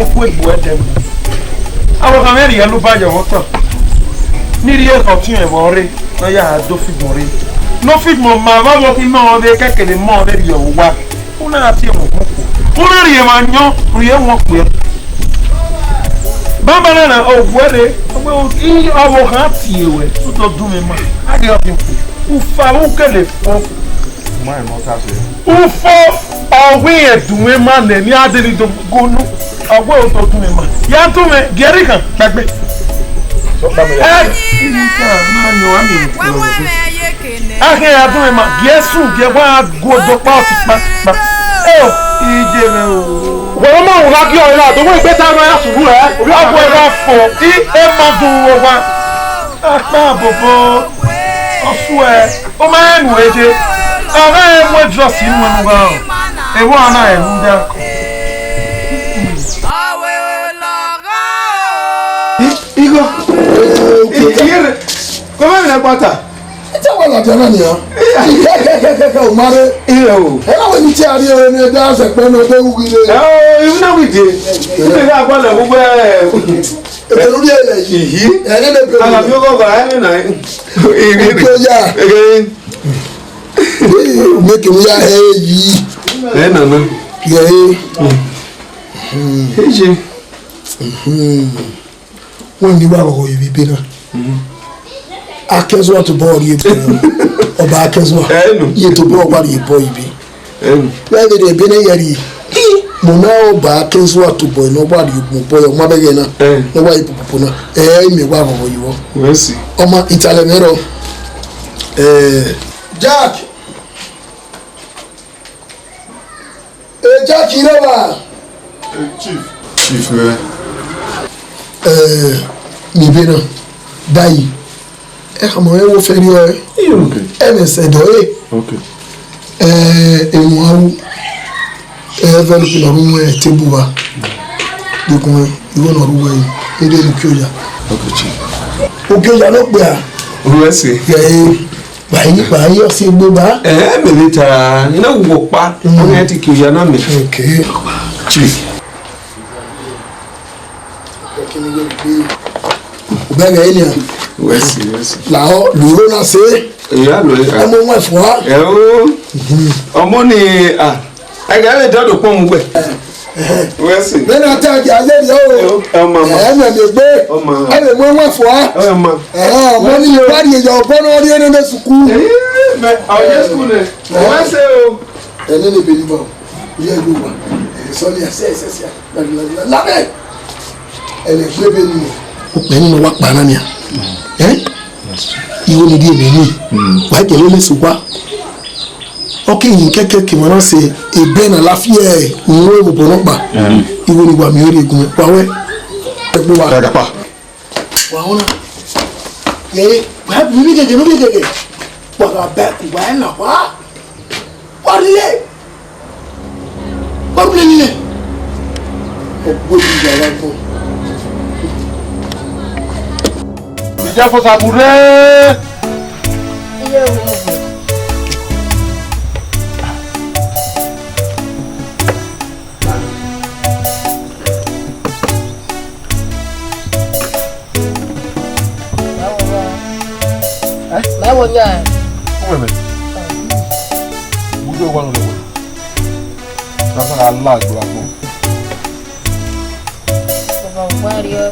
Eku egbe ẹdẹ mu. Aro khan mwẹ rhie ẹluba ye ọmwa otọ. Ne I rhie ekhọe ọtiọnrẹn vbe ọre, ne ọ ya do figbọn rre. Ne ọ figbọn ma vbe avbe okhin nọ vbe kẹkẹvbe mọ vbe rhie owa. U na gha tie ẹmwẹ okhuo. U na rhie emwa yọn, rhie ẹmwẹ okpia. Banbanna na, ọ wẹẹ rre, ọ wẹẹ, I, ọvbokhan a tie ruẹ, u do dunmwẹ ma, a ghi ọ fi okpia. Ufa vbe u kele fo. Ma emọ ta sẹ. Ufo, ọ wẹẹ irẹn dunmwẹ ma nẹ, ne a deni do gonu. Ọ wẹẹ u do dunmwẹ ma. Ya dunmwẹ, gie ẹre khan, gbẹgbẹ. Sọ kpa mẹ ya. Ẹ, I ni ka, na yọn, a ni. A khin ya dunmwẹ ma, gie sun, gie wa gu odọ kpa ọti kpa kpa. Eo, iye mwẹ o. Wẹ ma wu gha gie ọre na, do wẹ egbe ta nọ ya suru ẹ. Ovbi ọgua ẹre gha fo, I, e ma dun owa. Akpa bobo, ọ suẹ, ọ ma rẹn nu eje. Ọ gha rẹn mu edrọsi nu ẹnu gha o. Ewa na rẹn rhunmwuda. Igho. Iyẹrẹ. Kọ ma mina kpata. Ita wa ladian na nian. Kẹkẹkẹkẹ, o ma rre. Iyẹ o. Ẹ na wẹ ni te a rrie ne da zẹ kpẹ ne ọ de wu ghi rre. Ẹ o, iwu na wi de. Ibe gha gbalẹ vbe uwẹ. Ebẹrẹ urriẹlẹ yi. Ihi. Ẹre ne ebẹrẹ. Ala mi ọghọ gha ẹre na. Ibi. Ojo ya. Ege. Make him ya he yi. Ẹ nana. Ye he. Eje. Wẹ ni wa ghọghọ ye vbe ebe na. Akẹzua tobọ rrie ebo. Ọba Akẹzua. Ẹnu. Ye tobọ wa rrie ebo ibe. Ẹnu. Wẹ vbe rrie ebe na ye rrie. Mo na ọba Akẹzua tobọ ne ọ wa rrie ebo ya, ọ ma bẹghe na. Ẹ. Ne ọ wa ye popopo na. Ẹ, imẹ wa ghọghọ ye vbọ. Wẹ si. Ọma, italẹ mwẹ rọ. Ẹ. Jack. Eja kiro ba. Chief. Chief, eh. Eh, mi be na. Dayi. E khama ẹre wo fẹ rriọ ẹre. Okay. Ẹmwẹ sẹ dọ ẹre. Okay. Eh, emwa ru. Eh, envelope ne ọ ru ẹre table ba. Dekun ẹre, igho ne ọ ru ẹre. Ede ne uki oya. Okay, chief. Uki oya ne okpia. Uwẹ sẹ. Yeah. Wa yi, wa yi ọse egbe ba. Eh, me vbe ta, I na wu ọkpa, ọ na ti ke oya na mẹ. Okay. Chief. Obẹ ghe nia. Wẹ si, wẹ si. Lahọ, lu igho na sẹ. Iya lo ya. Ẹ mu wọn fua. Ẹ o. Ọmọ ni, ah. Ẹghẹ vbe dọdọ kpọnmwẹ uwẹ. Wẹ si. Vbene a ta gia ye rrie o. Ẹ, ọ ma ma. Ẹ, mẹ miẹn egbe. Ọ ma. Ẹ vbe mu ẹwaẹn fua. Ọ ma. Ẹ, ọmọ ni ba rrie ye obọ ne ọ rrie nene sukuu. Ẹ, mẹ, ọ ye sukuu nẹ. Wẹ si o. Ẹ nene ebe ni bọ. Ye ru wa. Ẹ, sọ ni ẹsẹ ẹsẹ ẹsẹ. Lamẹ. Ẹmwẹ egbe ebe ni. Okpẹ ni wa kpa na nia. Ẹ? Igho ni rhie mwẹ ni, wa gie ẹmwẹ sẹ owa. Ọ ke yin kẹkẹ ke emwa na sẹ ebe na lafia ẹ, uhunmwu ẹvbo obọ nọkpa. Igho ni wa miẹn rhie gun mwẹ, wa wẹ, ẹgbe wa. Wa họn na. Yẹre, wa bu mi gẹgẹ, mi gẹgẹ. Wa gha ba ẹkun, wa na wa. Wa rhie. Wa rhie nẹ. Ọ gbe obi ya wa gbọn. Ìjà fọsàkù rẹ. Ẹ? Mẹ wo yan. Uwẹ mẹ. Ujo wa lọ wẹ. Sasa ka la gbe agbọn. Baba wa ri ọ.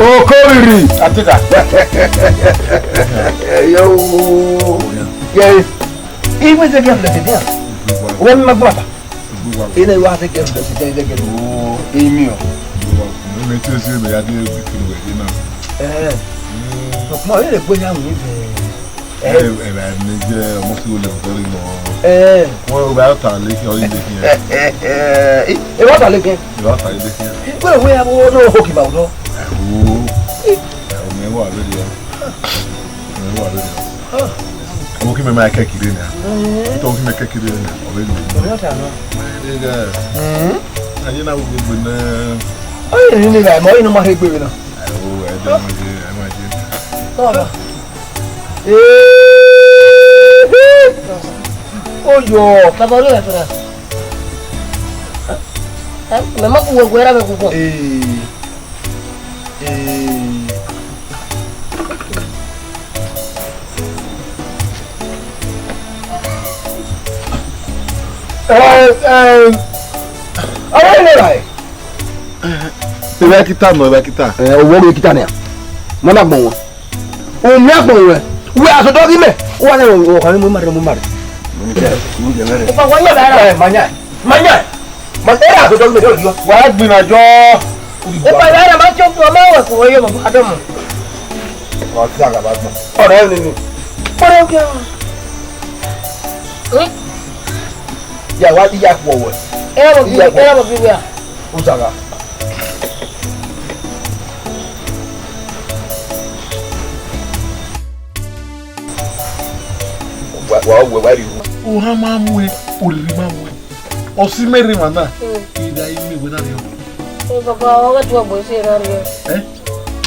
Okoriri. Atika. Yo. Yeah. Even the girl that there. When my brother. Ene wa the girl that there, the girl. Oh, emi o. Emi te se me ya de bi kinu we na. Eh. Mo ile gbe ya mi. Eh. Eh, eh, me je mo si ole ko ri mo. Eh. Wọ́n gba ta le ki o ile ki. Eh, eh, eh. E wa ta le ke. E wa ta ile ki. Pe we abo no ho ki ba do. Oh. Eh, o me wa le ya. Me wa le ya. Ọmọ kí mi máa kẹ́kì lé nìyà. Ìtọ́ kí mi kẹ́kì lé nìyà. Ọ̀rẹ́ mi. Ọ̀rẹ́ ọ̀tà náà. Ayé náà gbogbo náà. Ó yẹ nínú ìgbà ìmọ̀ inú máa ṣe gbé mi náà. Ẹ̀wọ̀ ẹ̀jẹ̀ máa jẹ, ẹ̀ máa jẹ. Tọ́ọ̀bà. Ó yọ. Bàbá olóyè fúnra. Ẹ mẹ́mọ́ kú wo gbẹ́rẹ́ mi kú kọ́. Ee. Ee. Ẹ, ẹ, ọwọ́ ilé rà ẹ̀. Ẹ bá kíta nọ, ẹ bá kíta. Ẹ, ọwọ́ ilé kíta ni à. Mọ́ náà gbọ̀n wọn. Òun mi àgbọ̀n wọn. Wẹ àtọ̀dọ́ rí mẹ́. Ó wà lẹ́nu ọ̀kan ní mo má rẹ̀, mo má rẹ̀. Mo jẹ, mo jẹ mẹ́rin. Ó fọwọ́ yẹ̀ báyìí. Ẹ, màá yà. Manya, ma era ko dogbe do yo. Wa gbin ajọ. Ipa ya na ma cho ko ma we ko yo baba Adamu. Wa ti aga ba gbọn. Ọ̀rẹ́ ni ni. Ọ̀rẹ́ o kẹ. Hmm? Ya wa di ya ku ọwẹ. Era mo bi, era mo bi wea. Uzaga. Wa, wa, wa, wa ri. Ohan ma mu ẹ, oriri ma mu ẹ. Ọsi mẹ rre emwa na, hmm, I da ime wẹ na rriọ. Ẹ baba, ọ gha tuẹ gbe ẹse na rriọ. Ẹ?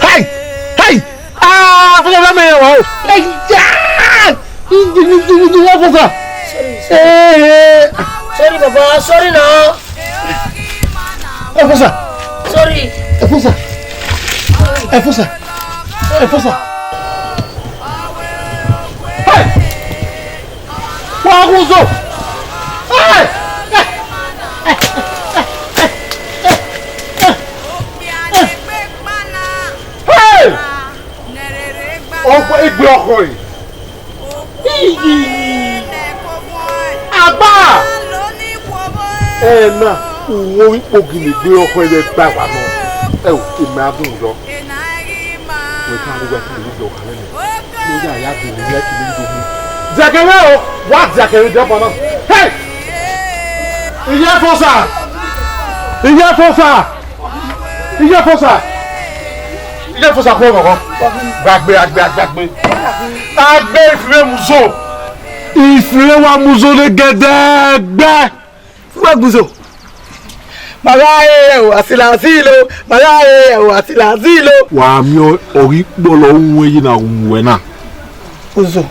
Hey! Hey! Ah, fọsa, fọsa, mẹ wa o. Hey, ya! Fọsa. Eh, eh. Sorry, Baba. Sorry now. Efosa. Sorry. Efosa. Efosa. Efosa. Hey! Wa ghuzo. Hey! Hey! Ọkpa egbe ọkhọ re. Agba! Ẹna, uwẹ ikpogini egbe ọkhọ ẹre gba wa nọ. Ẹo, imẹ a bun yọ. Wẹ ka rre, wẹ ka rre yọ khalẹ nẹ. Ne ọ ya ya dee, wẹ ya kele ido mu. Diakẹ mwẹ o, wa diakẹ mwẹ diọba na. Hey! Iye Efosa! Iye Efosa! Iye Efosa! Iye Efosa khuẹ ghọghọ. Gbagbe, agbe, agbe, agbe. Agbe ifire muzo. Ifire wa muzo ne gẹdẹgbẹ. Wẹ gbuzo. Ma gha re ẹro asila asilo, ma gha re ẹro asila asilo. Wa miẹn ọghe ikpọlọ uwẹ ye na wu wẹ na. Uzo,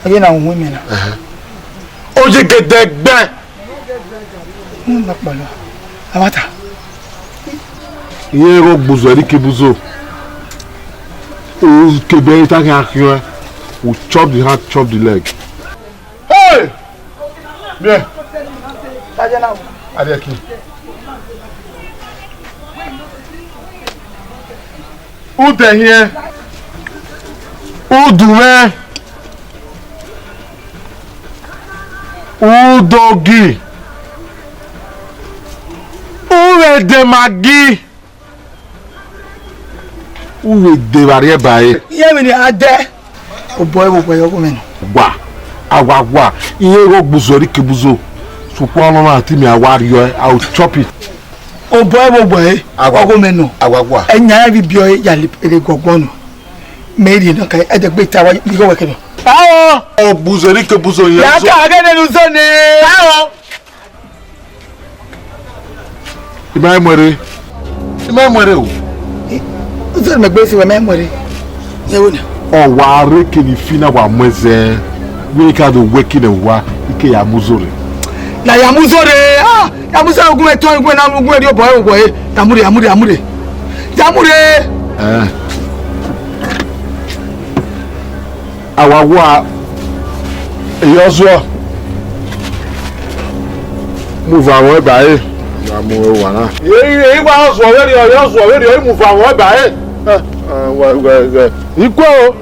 ọ ye na wu imẹ na. Ẹhẹn. Ọ ye gẹdẹgbẹ. N na kpọlọ. Amata. Iye ro gbuzo ẹre ke buzo. O kebe ta khian khian. We chop the hand, chop the leg. Hey! Bien. Adiẹki. Udẹhiẹn, udumwẹ, udogi, uvẹdẹmagi. U vbe de vbe arriẹba ẹre. Iye emwi ne a dẹ, obọ ẹvbo obọ ẹre ọghe mwẹ nọ. Wa, a wa wa, iye gho gbuzo ẹre ke buzo. Sokpan ọnọna te imẹ a wa rriọ ẹre, I will chop it. Obọ ẹvbo obọ ẹre, a wa, ọghe mwẹ nọ. A wa wa. Ẹyan ẹvbi ibiọ ẹre ya le ere gọgọ nọ. Mẹ rhie nọ ka ẹdẹgbe ta wa, igho wẹ kẹ nọ. Aọ. Ọ gbuzo ẹre ke buzo yẹn. Ya ka ghe nene uzo nẹ. Aọ. I ma mu ẹre. I ma mu ẹre o. Uzo ne mẹ gbe si wẹ mẹ mu ẹre. Ye wo na. Ọ wa rre ke ni fi na wa mu ẹzẹ. Wẹ ka do wẹ ke ne wa, I ke ya mu uzo rre. Na ya mu uzo rre. Ah, ya mu uzo rre, gun ẹtọ, gun na, gun ẹre obọ, obọ ẹre. Ya mu rre, ya mu rre, ya mu rre. Ya mu rre. Eh. A wa wa, eyi ọ zuọ, mu uvanmwẹ ba ẹre, na mu ẹre owa na. Eyi, eyi wa ọ zuọ vberriọ, eyi ọ zuọ vberriọ, mu uvanmwẹ ba ẹre. Eh, eh, wẹ, wẹ, wẹ. I kue o.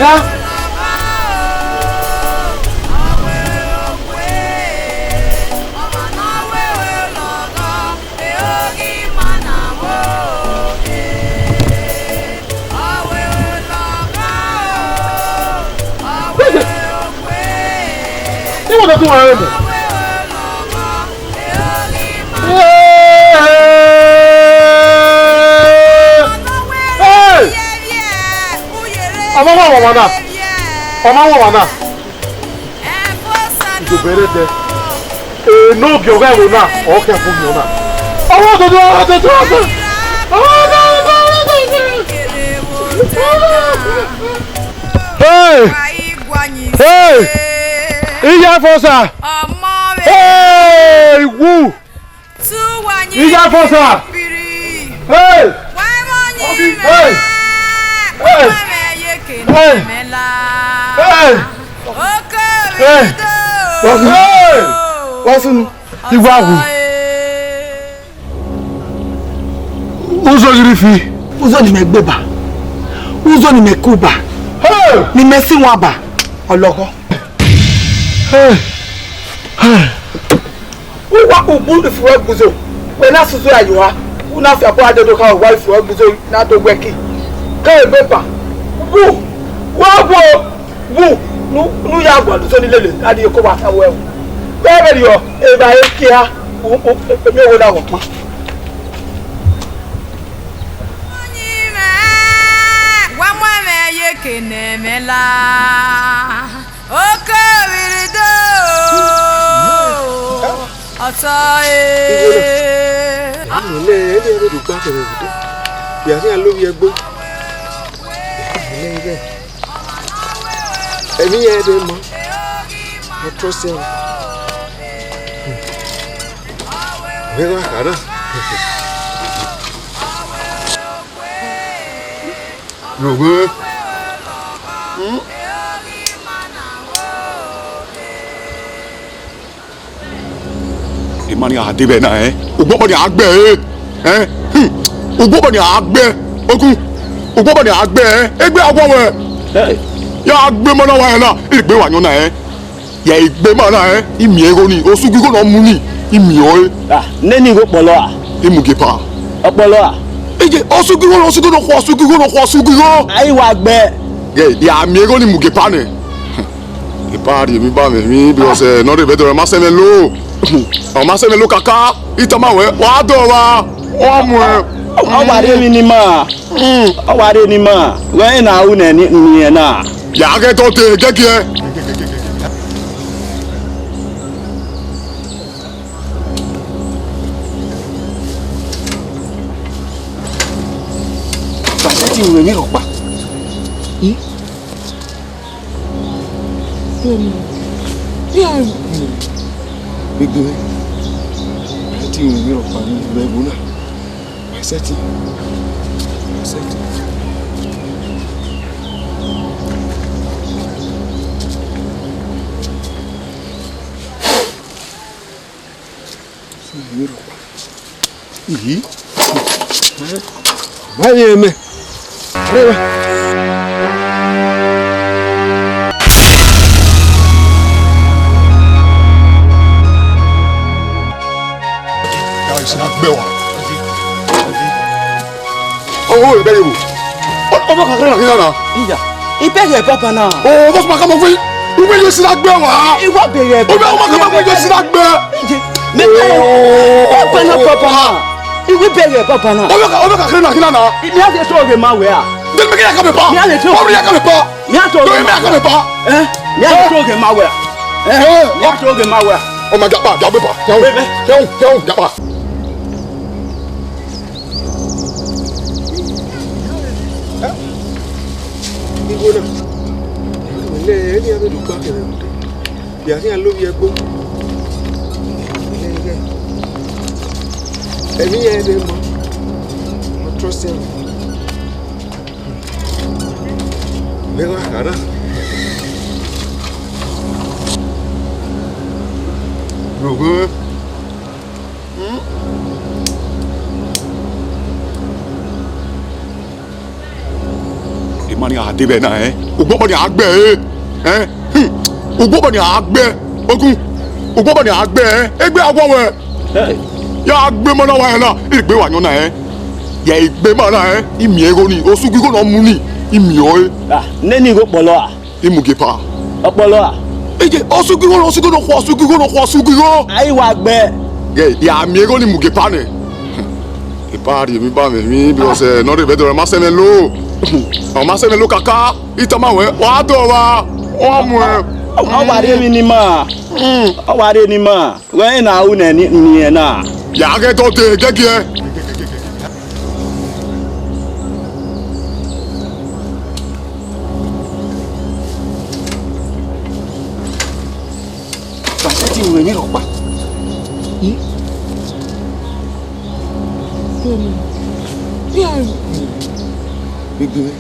Ya. Iwọ na tun wa rẹ mẹ. Hey! Hey! Ọmọ wa wa na. Ọmọ wa wa na. Ìjọba ẹrẹ dẹ. Enogie ọghe ẹvbo na, ọ khian fo miẹn ọna. Ọmọ tuntun, ọmọ tuntun, ọmọ tuntun. Hey! Hey! Iya Ẹfọsa! Hey! Wu! Iya Ẹfọsa! Hey! Hey! Hey! Hey! Hey! Hey! Wa sunu. Iwa wu. Uzo ghi rre ifi. Uzo ne imẹ gbe ba. Uzo ne imẹ ku ba. Hey! Ne imẹ si wan ba. Ọlọghọ. Hey! Hey! Uwa ugbu ifuru ẹgbuzo, wẹ na susu ya ye uwa, u na fi abọ a dẹdẹ okhan uwa ifuru ẹgbuzo na do wẹ ki. Ke egbe pa, wu, wa wo, wu, nu, nu ya gualọ uzo ni lele, a di eko wa ta wẹ o. Vbe vberriọ, evbare kia, u, u, emiowo na ghọ kpan. Wa mu ẹmwẹ ye eke ne ẹmwẹ la. Oko vbirrido, ọtọ e. Ẹmwẹ ne ẹre do gba kẹmwẹ vbe odẹ, ya khian lovbiẹ ẹgbe. Ẹmwẹ ne ẹre, ẹmwẹ iran ẹdẹ ma, ọ trust ẹmwẹ. Vbe gha kha na. Roghe. Hmm. Emwa ni a de vbe na, eh? Ugbọkpọ ni a gbẹ, eh? Eh? Hmm. Ugbọkpọ ni a gbẹ. Ogun. Ugbọkpọ ni a gbẹ, eh? Egbe awọ wẹ. Hey. Ya gbe ma na wa na, igbe wa yọn na, eh? Ya egbe ma na, eh? I miẹn igho ni, osugu igho ne ọ mu ni, I miẹn ọre. Ah, nene igho kpọlọ a? I mu gie pa. Ọkpọlọ a? Ije, osugu igho, osugu igho, osugu igho, osugu igho. Ai wa gbẹ. Ghe, ya miẹn igho ni mu gie pa nẹ. Epa rhie emwi ba mwẹ emwi, because, eh, ne ọ rre vbe ẹdẹ, ọ ma sẹ mwẹ lo. Ọ ma sẹ mwẹ lo kaka. I tama wẹ, wa dọ vba. Ọ mu ẹ. Ọ wa rhie emwi ni ma. Mm. Ọ wa rhie ni ma. Wẹ na ru nẹ ni, ni na. Ya ghẹ tọ te, gẹgiẹ. Bàjẹ́ ti rìn mí rọ̀gbà. Gbegbe rẹ, ẹ ti rìn mí rọ̀gbà ní ìlú ẹ̀gbọ́n náà. Accept it. Accept it. Iyi. Vale, me. Prueba. Guys, na gbẹ wa. Ọwọ́ rẹ̀ bẹ́ẹ̀ yẹ wò. Ọmọ kan kẹ́rẹ́ nàkínlá náà. Iya, ibẹ̀rẹ̀ bàbá náà. Ọwọ́ bọ́sùn máa ká mọ fún yín. Uwe yóò sí lágbẹ́ wá. Ìwọ bẹ̀rẹ̀ bàbá. Uwe ọmọ kan máa fún yín yóò sí lágbẹ́. Ìjẹ, mẹ́ta ẹ̀, ó pẹ́ náà bàbá náà. Ìwé bẹ̀rẹ̀ bàbá náà. Ọmọ kan, ọmọ kan kẹ́rẹ́ nàkínlá náà. Mi á lè tó oge máa wẹ̀ à. Dẹ́ni mi kẹ́ yà ká mi pa. Mi á lè tó. Ọmọ yà ká mi pa. Mi á tó oge máa wẹ̀. Ẹ́, mi á lè tó oge máa wẹ̀ à. Ẹ́, mi á tó oge máa wẹ̀ à. Ọmọ japa, japa pa. Yàwó, yàwó, yàwó, japa. Igho na, ẹmwẹ ne ẹre nian vbe do gba kevbe vbe odẹ, ya khian lovbiẹ ẹgbo. Ẹmwẹ iran ẹdẹ ma, ma trust ẹmwẹ. Mẹ gha kha na. Roghe. Emwa ni A de vbe na, ẹ? Ugbọbọ ni a gbẹ, ẹ? Ẹ? Hmm. Ugbọbọ ni a gbẹ, Ogun. Ugbọbọ ni a gbẹ, ẹ? Egbe a wọ wẹ. Hey. Ya gbe ma na wa na, igbe wa yọn na, ẹ? Ya igbe ma na, ẹ? I miẹn igho ni, osugu igho ne ọ mu ni, I miẹn ọre. Ah, nene igho kpọlọ a? I mu gie pa. Ọkpọlọ a? Eje, osugu igho, osugu igho, osugu igho, osugu igho. A i wa gbẹ. Ghẹ, ya miẹn igho ni mu gie pa nẹ. Epa rhie emwi ba mwẹ emwi, because, eh, nọ rhe vbe dọrọ, ọ ma sẹ mwẹ lo. Ọ ma sẹ mwẹ lo kaka. I tama wẹ, wa dọ vba, wa mu ẹ. Ọ wa rhie emwi ne ima. Mm. Ọ wa rhie ne ima. Wẹ na ru nẹ ni, ni ẹ na. Ya ghẹ dọ dee, gẹgiẹ. Wa sẹtin ru emwi rhọkpa. Gbegbe mwẹ.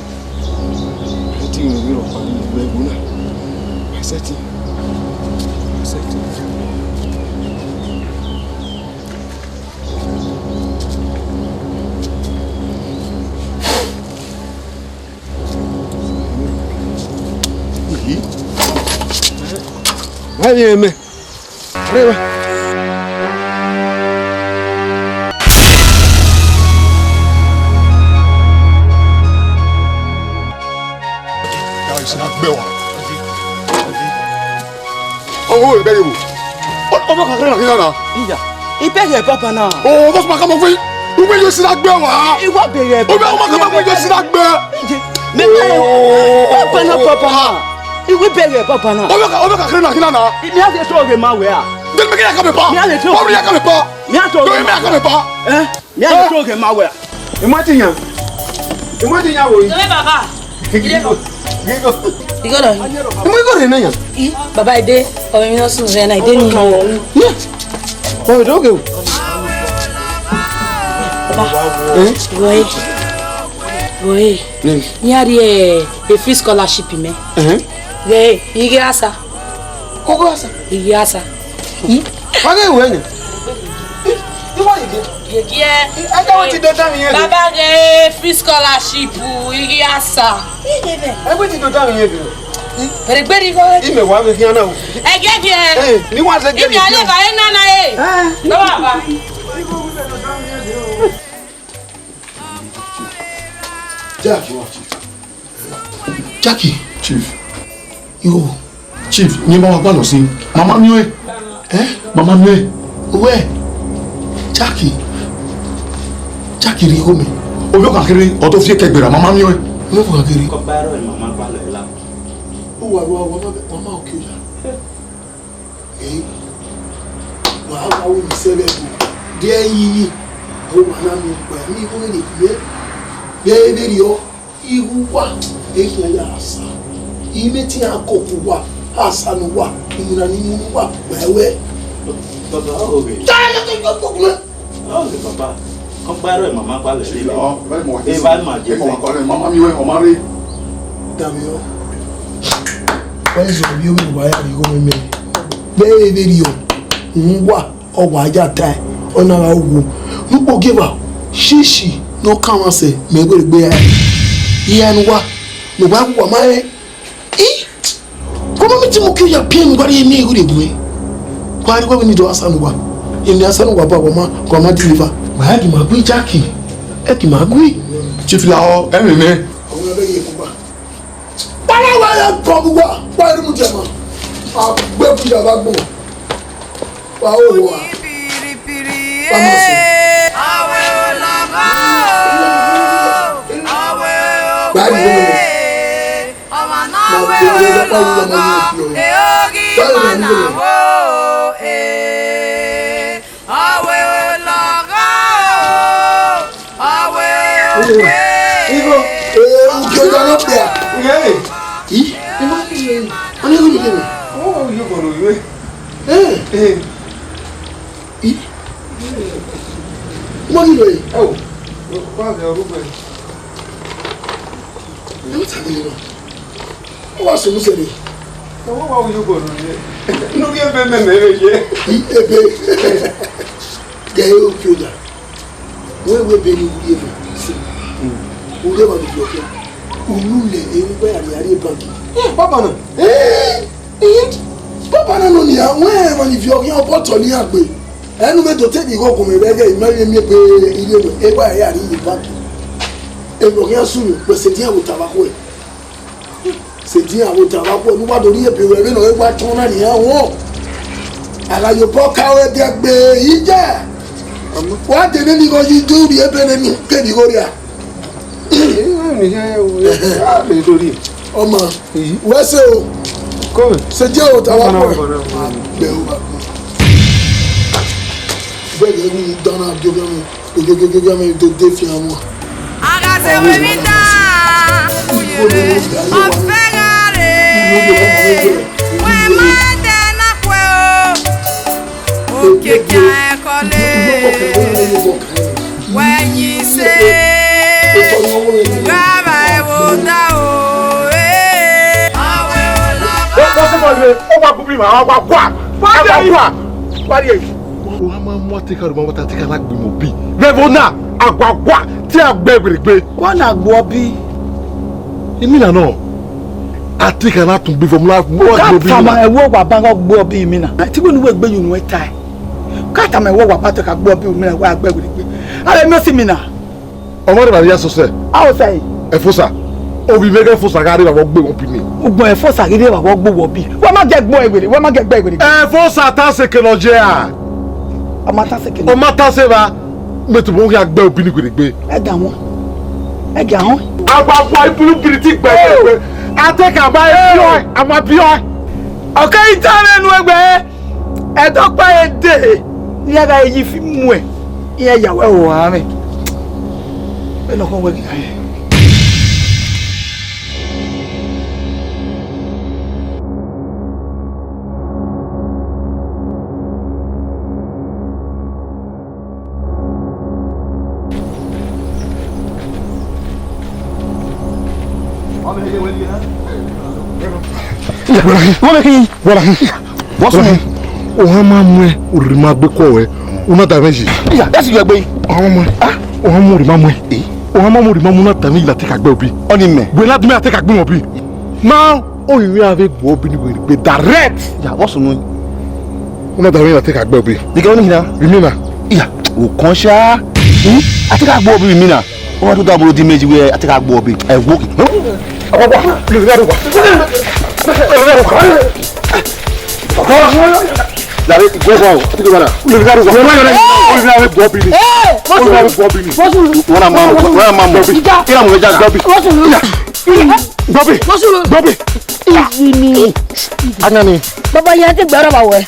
Sẹtin ru emwi rhọkpa ni, wẹ gbe na. Wa sẹtin. Wa sẹtin. Yi. Ba vbe mwẹ. Re wa. Guys, na gbẹ wa. Ọmọ wẹ bẹghe vbo? Ọ, ọmọ ka kherhe na khin na. Iya, I bẹghe baba na. O, ọmọ suma ka mọ fẹ. U wẹ yo sina gbẹ wa. I wa bẹghe baba. Ọmọ ka mọ fẹ yo sina gbẹ. Iye, mẹ ma, baba na, baba na. I wa bẹghe baba na. Ọmọ ka, ọmọ ka kherhe na khin na. Mi a vbe to ghe ma wẹ a. Then make ya come pa. Mi a vbe to. Ọmọ ya come pa. Mi a to. Do me ya come pa. Eh? Mi a to ghe ma wẹ. Imọ ti yan. Imọ ti yan wo yi. Tole baba. Gigo. Gigo. Igho na. Imọ igho re na yan. I, baba ide, ọ mi no sun ze na ide ni. Ye. Ọ do ge. Baba. Eh? Igho e. Igho e. Ni a rhie, eh, free scholarship mẹ. Eh? Ghe, ighe asa. Ogo asa. Ighe asa. Wa ghe wẹ yan. I wa ye. Ye giẹ. Ẹgbẹ́ wo ti dọdọ mi yẹn. Baba ghe free scholarship, ighe asa. Ẹgbẹ́ ti dọdọ mi yẹn bi. Gberigberi igho. Imẹ wa vbe khian na o. Ẹgẹgiẹ. Eh, ni wa se gẹri. Imi ale ba e nana e. Eh. No baba. Jackie. Jackie. Chief. Yo. Chief, ne ma wa gualọ sin. Mama miẹn ọẹn. Eh? Mama miẹn ọẹn. Uwẹ. Jackie. Jackie rhie igho mẹ. Ovbi ọkhan kherhe, ọ do fi eke gberra, mama miẹn ọẹn. Ovbi ọkhan kherhe. Kọ gba ẹrọ mama gualọ la. Uwa, uwa, wa ma, wa ma oke oya. Eh? Wa, wa wo mi sẹ vbe ẹvbo. Diẹ yi yi. Ọ wa na mi gba mi igho vbe ne. Vbe, vbe rriọ. Igho uwa, ekhian ya asa. Imẹ te iran koko uwa, asa ne uwa, iwinna ni mu ne uwa, wẹ wẹ. Baba, ọ ghe. Ta ya ke ko ko mẹ. Ọ ghe, baba. Ọ gba ẹrọ mama gba lẹ lele. Eva ma je. Mama miẹn ọẹn, ọ ma rre. Damiọ. Wẹ zẹ ovbi ovbi uwa ya rhie igho mẹ. Vbe vbe rriọ. Uwa. Ọ wa ya tae, ọ na gha wo. Ne ukpo gie evba, shishi ne ọ kan mwa sẹ, mẹ wẹ egbe ya. Iran ne uwa, ne uwa wa ma rẹn. I, kọmọ mi ti mu ke ya piẹn ne uwa rhie emiẹn igho rhie gue. Wa rhie wẹ ne I do asa ne uwa. Emwi asa ne uwa ba wa ma, wa ma deliver. Wa ya gi ma gue Jackie. Ẹ gi ma gue. Chief Lahọ, ẹ mwẹ mẹ. Ọmọ ẹgbẹ́ yẹ kó bá. Para wa ya bọ mu wa, wa ru mu jẹ ma. A gbẹ bu ya ba gbọ. Wa o wa. Wa ma sọ. Ba ni mo. Ma gbẹ bu ya ba ru ma ma ni o. Ba ni mo. Ọwe olọgha o, ọwe okwe. Igho, ee, ugie ọjọ ne ọ kpia. Ih, I ma ghi rẹn. Ọ na ghi rẹn. Ọ, ugie ọjọ ne ọ kpia. Ee. Ee. Ih. I ma ghi rẹn. Ẹ wo, wa ghe ọrugbe. Ẹ wo ta mi nọ. Ọ wa sunu sẹre. Ọ wa wu yogọ ne u rhie. Ne u rhie ebe mẹ, mẹ vbe ye. Ebe. Gẹ ẹre okpia oya. Wẹ wẹ ebe ne u rhie mẹ. U rhie emwa ne u fi ọkhian. Unu lẹ, erhunmwu ya rrie banki. Eh, baba na. Eh, eh, baba na nọ nia, wẹ emwa ni viọ khian obọ otọ ne iran gbe. Ẹ ne u vbe do te emwi igho gun mwẹ vbe ẹghẹ, I ma rẹn miẹn egbe irhiemwẹ, e wa ya rrie banki. Emwi ọ khian sunu, wẹ sẹ edian vbe otọ vbe akhuẹ. Sẹ edian vbe otọ vbe akhuẹ, ne uwa do rhie ebe ruẹ vbene ọ re wa tọn na nian wọn. A gha ye obọ ka ruẹ dia gbe ija. Wa dene ni igho yi do rhie ebe ne ni kevbe igho ria. Ọmọ, wẹ sẹ o. Sẹ edian vbe otọ vbe akhuẹ. Gbẹ o ba gbẹ. Gbẹ ghe wu dan na dio gẹ mi. Gẹgẹgẹgẹ, mẹ i do de fian wọn. A gha zẹ wẹ emwi dan, uyere, ọ fẹ gha re. Wẹ ma ẹdẹ na khuẹ o, okiekia ẹkọ le. Wẹ yin se, gha vba ẹvbo da o, eh. Ọ wẹ olọghọ. Wọ́n, wọ́n sì mọ̀ ní, ó wá bú bí màá wá wá. Wá dé yìí. Wá dé yìí. Wa ma mu Ateka rhie ma, Ateka na gbe mwẹ obọ. Vbe ẹvbo na, aguagua, te a gbe werriegbe. Wa na gbe obọ. Imina nọ, Ateka na tọn gbe vbe ọmọ na, wa gbe obọ. Ka tama ẹvbo wa ba gbe obọ imina. Te wẹ ne uwẹ gbe ye unu ẹre tae. Ka tama ẹvbo wa ba Ateka gbe obọ imina, wa gbe werriegbe. Are mi osi imina. Ọ ma rhe evbare ya sẹ ọsẹ. A o sẹ ẹre. Ẹfosa. Ovbi mwẹ ghẹ Ẹfosa gha rre evbare ọ gbe mwẹ obọ nii. Ugbẹn Ẹfosa ghi rre evbare ọ gbe uwẹ obọ. Wẹ ma gie gbe ẹre werriegbe, wẹ ma gie gbe ẹre werriegbe. Ẹfosa ta sẹ eke ne ọ ye a. Ọ ma ta sẹ eke ne. Ọ ma ta sẹ evba. Mẹ tobọ khian gbe obọ nii werriegbe. Ẹ ga wọn. Ẹ ga wọn. Agbagba ibulu biriti gbe werriegbe. Ateka ma biọ ẹ, a ma biọ ẹ. Ọ keghi ta mwẹ unu egbe. Ẹdẹ ọkpa re de, iran gha ye ifi muẹn, iran ya wẹ ro rran mwẹ. Vbene ọ khọn wẹ ghi gha rẹn. Wọ́n bẹ kí. Wọ́n bẹ kí. Wọ́n sùn. Ọhan ma muẹn, orhirhi ma gbe kọ wẹ, u na da mwẹ yi. Iya, that's your egbe. Ọhan ma muẹn. Ah, ọhan mu orhirhi ma muẹn. Eh? Ọhan ma mu orhirhi ma muẹn, u na da mwẹ yi na te ka gbe obi. Ọni mẹ. Wẹ na da mwẹ ya te ka gbe obi. Ma orinmwi a vbe gbe obi ni wẹ gbe direct. Ya, what's wrong? U na da mwẹ ya te ka gbe obi. Nigga, ọni mina. Imi na. Iya, o kọn sha. Hmm? A te ka gbe obi imi na. Ọ wa do da bolo di meji wẹ a te ka gbe obi. Ẹ wo. Ọkọ wa, lè rí àdùkọ. Lè rí àdùkọ. Làbẹ ìgbọ́ wa o, àti ìgbọ́ wa náà. Lè rí àdùkọ. Lè rí àdùkọ. Lè rí àdùkọ bí ni. Lè rí àdùkọ bí ni. Wọ́n náà máa mú, wọ́n náà máa mú. Kí ni àwọn ẹja gbọ́ bí? Gbọ́ bí. Gbọ́ bí. Easy ni. Anani. Baba, ya te gbẹrọ ba wẹ.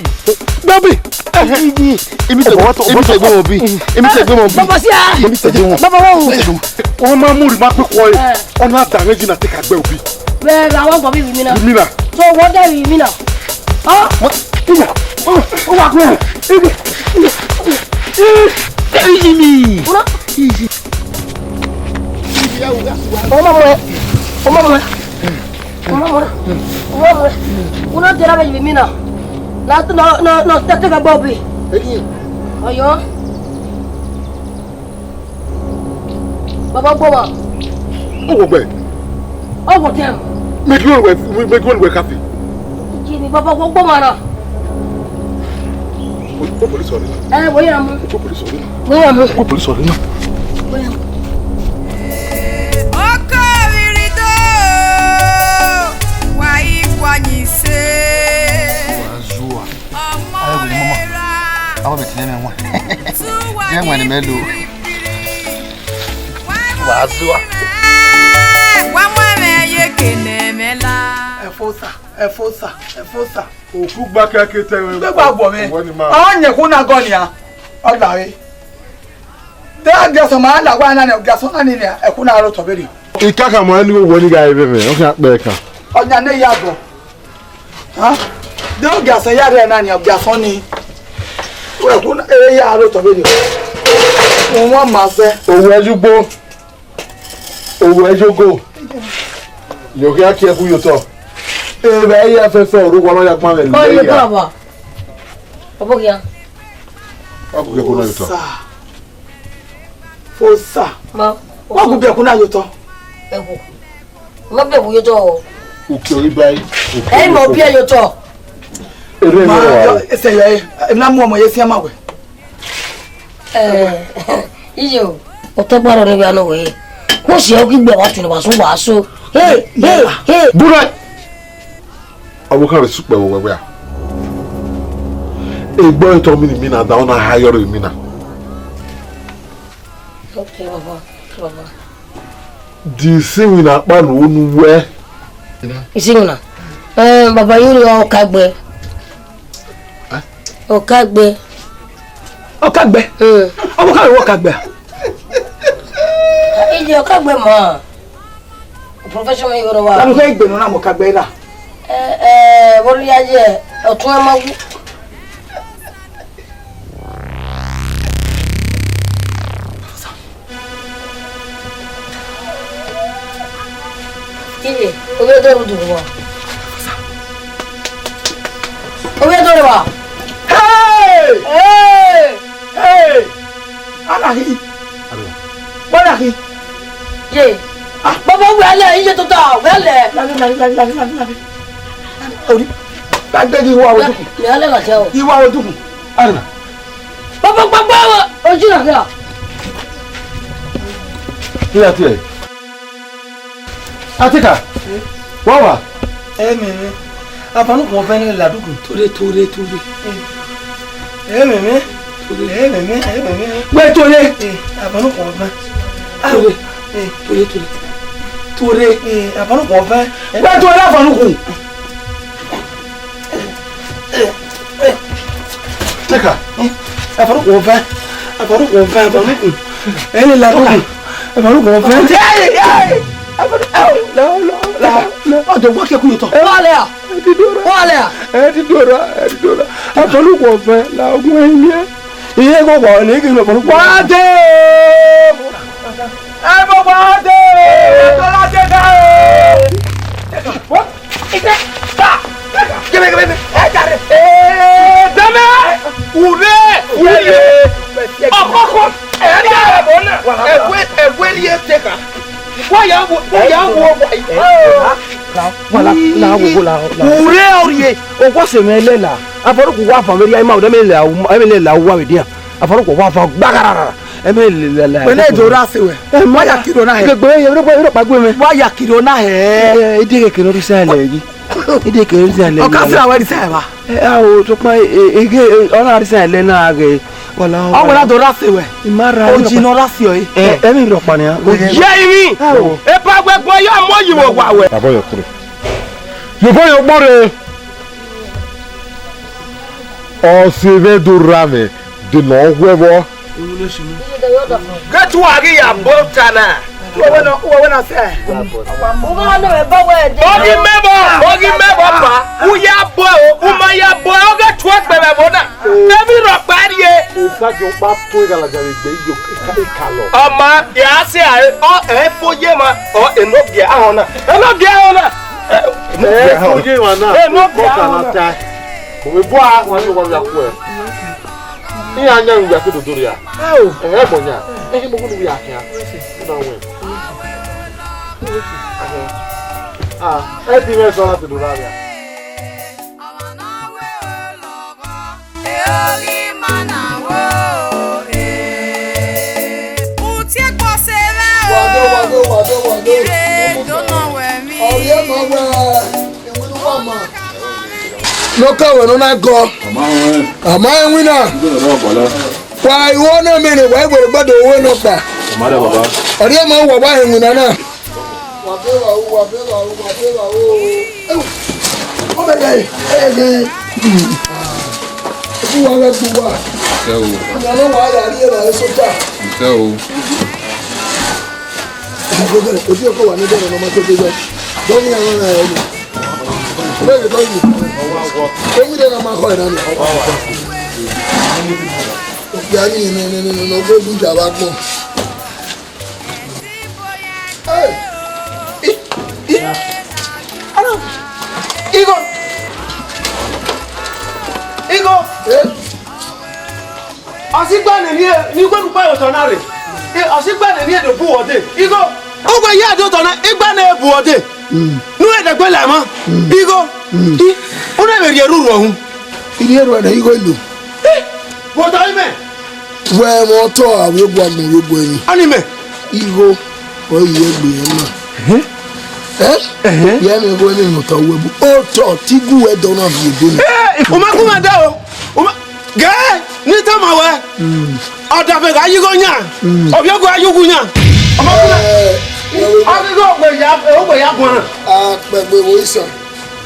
Gbọ́ bí. Easy ni. Èmi tẹ, èmi tẹ gbọ́ wọn bí. Èmi tẹ gbọ́ wọn bí. Baba, si a. Èmi tẹ gbọ́ wọn. Baba, wọn. Wọ́n máa mú rí máa pé kọ́ ẹ. Ọ̀nà àdàrẹ́jì náà tẹ ká gbẹ́ òbí. Bẹ́ẹ̀ ni, àwọn gbọ́ bí mi náà. Mi náà. So, wọ́n dẹ̀ rí mi náà. Ọ́. Ìyá. Ó wà kúrò. Easy ni. Ọmọ mọ ẹ. Ọmọ mọ ẹ. Ọmọ mọ ẹ. Ọmọ mọ ẹ. Una tera be mi na. Na, na, na, na, tete ka gbo bi. Ọyọ. Baba gbọ wa. Ó wọ gbẹ. Ó wọ tẹ. Make you well, make you well, Kathy. Jini, baba gbọ ma na. Go police ọ̀rẹ́ náà. Ẹ, wọ́n yà mú. Go police ọ̀rẹ́ náà. Wọ́n yà mú. Go police ọ̀rẹ́ náà. Wọ́n yà mú. Ọkọ riri do, wa iwa nyi se. Wazua. Ọmọ rẹ ra. Awa bẹ tiẹ mẹ wọn. Jẹ wọn ni mẹ do. Wazua. Wa mu ẹmwẹ ye kene mẹ la. Ẹfosa, ẹfosa, ẹfosa. Òkú gba kẹkẹ tẹ wẹ. Gbẹgbẹ agbọ mẹ. Ọwọ ni ma. Ọ yẹn kú na gọ nia. Ọ la re. Te ọgiasọn ma la wa na ni, ọgiasọn na ni nia, ẹkú na ro tọ vberriọ. Ikaka ma ni wo ni ga eve mẹ, ọ khian kpẹ kan. Ọyan ne ya gọ. Ha? De ọgiasọn ya rre na ni, ọgiasọn ni. Ẹkú na e ya ro tọ vberriọ. Wọn ma sẹ. Owó ẹjúgbó. Owó ẹjúgbó. Yóò kí á kí ẹkú yóò tọ. Ẹ bẹ ẹ yẹ fẹfẹ orúkọ náà ya gbọ́n rẹ̀ Kọ́ ilé lẹ́yìn. Bàbá. Ọ̀bọ kìá. Wọ́n kò kẹ́kọ̀ọ́ náà yóò tọ́. Fosa. Fosa. Ma. Wọ́n kò bí ẹkún náà yóò tọ́. Ẹ wò. Ma bẹ wu yotọ. Uki ọghe ba ẹre. Ẹ i ma ọ biẹ yotọ. Erriọ ma, erriọ wa. Ẹsẹ ya, emwi na mu ọmọ ye fian ma wẹ. Eh, iyo, otọ gbarọ ne vbe anọ wẹ. Wo si ọ ghi gbe wa tunu wa so wa so. Hey, hey, hey. Bura. Ọvbokhan vbe sukpẹ vbe owẹwẹ a. Egbe ọre tọ mini mina da, ọ na ha yọ rre mina. Okay, baba. Okay, baba. Di isinmwi na kpa nu unu wẹ. Isinmwi na? Eh, baba, yiri ọkagbe. Eh? Ọkagbe. Ọkagbe? Mm. Ọvbokhan vbe ọkagbe a? Iye ọkagbe ma. Profession yoro wa. Lanu khe igbe nọ na mọ ọkagbe na. Eh, eh, vbọrọ ya ye, ọtun ẹ ma wu. Iye, ovbi odẹ ru dughu wa. Ovbi odẹ ru wa. Hey! Hey! Hey! Anahi. Anahi. Ye. Ah, baba, wẹ lẹ, iye tota, wẹ lẹ. Lale, lale, lale, lale, lale, lale. Ori. Gbagbe ghi wa oduku. Mi ale la jẹ o. Ghi wa oduku. Arina. Baba, gbagbe wa. Ojú na kẹ. Kí la tiẹ̀? Atika, wọ́n wà. Ẹ mẹ̀mẹ́, abanukun ọvẹn ne la dukun. Tore, tore, tore. Ẹ mẹ̀mẹ́, ẹ mẹ̀mẹ́, ẹ mẹ̀mẹ́. Wẹ tore. Ẹ, abanukun ọvẹn. Tore, tore, tore. Tore. Ẹ, abanukun ọvẹn. Wẹ tore abanukun. Teka. Afanukun ọvẹn. Afanukun ọvẹn, afanukun. Ẹ lè la dukun. Afanukun ọvẹn. Ẹ, ẹ, afanukun, ẹ, la, la, la, la. Ọdọ wa kẹkun yotọ. Wa lẹ a? Ẹ ti dora. Wa lẹ a? Ẹ ti dora, ẹ ti dora. Afanukun ọvẹn la ogun ẹyin yẹn. Iye ko wa ni ki no afanukun. Wa de. Ẹ bọ wa de. Ẹ bọ wa de da o. Ike, ta, kebe, kebe, kebe, ẹ jare. Ee, dẹmẹ, ure, ure, ọkọkọ, ẹ jare. Ẹwẹ, ẹwẹ ni ẹ te ka. Wa ya wo, wa ya wo, wa yi. Wala, la wo, la, la. Ure ọrie, ọwọ se mẹ lẹ la. Afanukun wa fa mẹ ria ima, ọdẹ mẹ lẹ, ẹ mẹ lẹ la wa vbe dian. Afanukun wa fa gbagarara. Ẹ mẹ lẹ la. Wẹ ne do ra se wẹ. Ẹ ma ya kiro na hẹ. Gbegbe ye ro pa gbe mẹ. Wa ya kiro na hẹ. Ẹ, ẹ, ẹ de ke kiro ri sa lẹ yi. Ide ke ri sa lẹ. Ọ ka sira wẹ ri sa ba. Ẹ, a o to pa, ẹ, ẹ, ẹ, ọ na ri sa lẹ na ghe. Wala. Ọ wẹ na do ra se wẹ. I ma ra. O ji nọ ra se ọ e. Ẹ, ẹ mi rọ pa nia. Ye imi. Ẹ o. E pa wẹ gbọ ya mo yi wo wa wẹ. Abo yo kure. Yo bo yo gbore. Ọ se vbe do ra mẹ, de nọ wẹ vbọ. Ke tu a ghi ya bo ta na. Uwẹ wẹ nọ, uwẹ wẹ na sẹ. Uwẹ wẹ nọ, ẹ bọ wẹ de. Oghi mẹ bọ, oghi mẹ bọ pa. U ya bọ o, u ma ya bọ, ọ ghe tu ẹkpẹ vbe ẹvbo na. Emwi rhọkpa rrie. Osagiẹn ọkpa to ighalaja vbe egbe iyo, ikalọ. Ọ ma, ya sẹ a, ọ, ẹ fo ye ma, ọ, enogie ahọn na. Enogie ahọn na. Ẹ fo ye ma na. Enogie ahọn na. Ovbe bua wa ni wa ya kue. Iran yan ya ke dodo ria. Ẹ o. Ẹ gbọ yan. Ẹ mo gudu ya kian. Na we. Ah, ẹ ti me so la dodo ria. Wado, wado, wado, wado. Ọrịa ma wẹ, iwinu wa ma. Nọka wẹ nọ na gọ. Ama iwina. Wa iwọ na mẹ ne wa iwere gbọdọ owẹ nọkpa. Ọrịa ma wa wa iwina na. Wa be wa o, wa be wa o, wa be wa o. Ọ bẹ gẹ, ẹ gẹ. Ojú wa wẹ gbogbo wa. Ẹ o. Ọmọ náà wà á yà rí ẹ̀rọ ẹ̀ sójà. Ẹ o. Ẹ gbogbo ẹ̀, ojú ẹ̀ kọ́ wà níbẹ̀ lọ́nà ọmọ tó gbé bẹ́ẹ̀. Dọ́ni àwọn ará ẹ̀ lò. Bẹ́ẹ̀ ni dọ́ni. Omi dẹ́nu máa kọ́ ẹ̀ náà ni. Ìyá yìí ni, ni, ni, ni, ni, ọgbẹ́ ìlú ìjà wa pọ̀. Hey! I, I, ana, Igho! Igho! Eh? Ọ sẹ igba ne emwi, ne igho ne ukpa ye otọ na rre. Eh, ọ sẹ igba ne emwi do bu uwẹ ọdee. Igho! Uwẹ ya do otọ na, igba ne bu uwẹ ọdee. Ne u dẹgbẹ la emwa. Igho. I, u na vbe rhie erhurhu ọhun. I rhie erhurhu ne igho lo. Vbe otọ imẹ? Wẹ mwẹ otọ a, wẹ gua mu, wẹ gua emwi. Ọnii mẹ. Igho, ọ ye egbe yẹn na. Ẹhẹn. Ẹ? Ẹhẹn. Yẹ mwẹ igho emwi ne otọ wẹ bu. Otọ, te igu wẹ dọ na viọ ebe na. Ẹ, u ma gu mwẹ da o. U ma, gẹ, ne I tama wẹ. Ọdafẹn gha ye igho yan. Ovbi ọgua gha ye uwu yan. Ọ ma gu mwẹ. Ẹ, ẹ, ẹ, ọ ghi ghe ogbe ya, ogbe ya guan. A kpẹgbe vbe isa.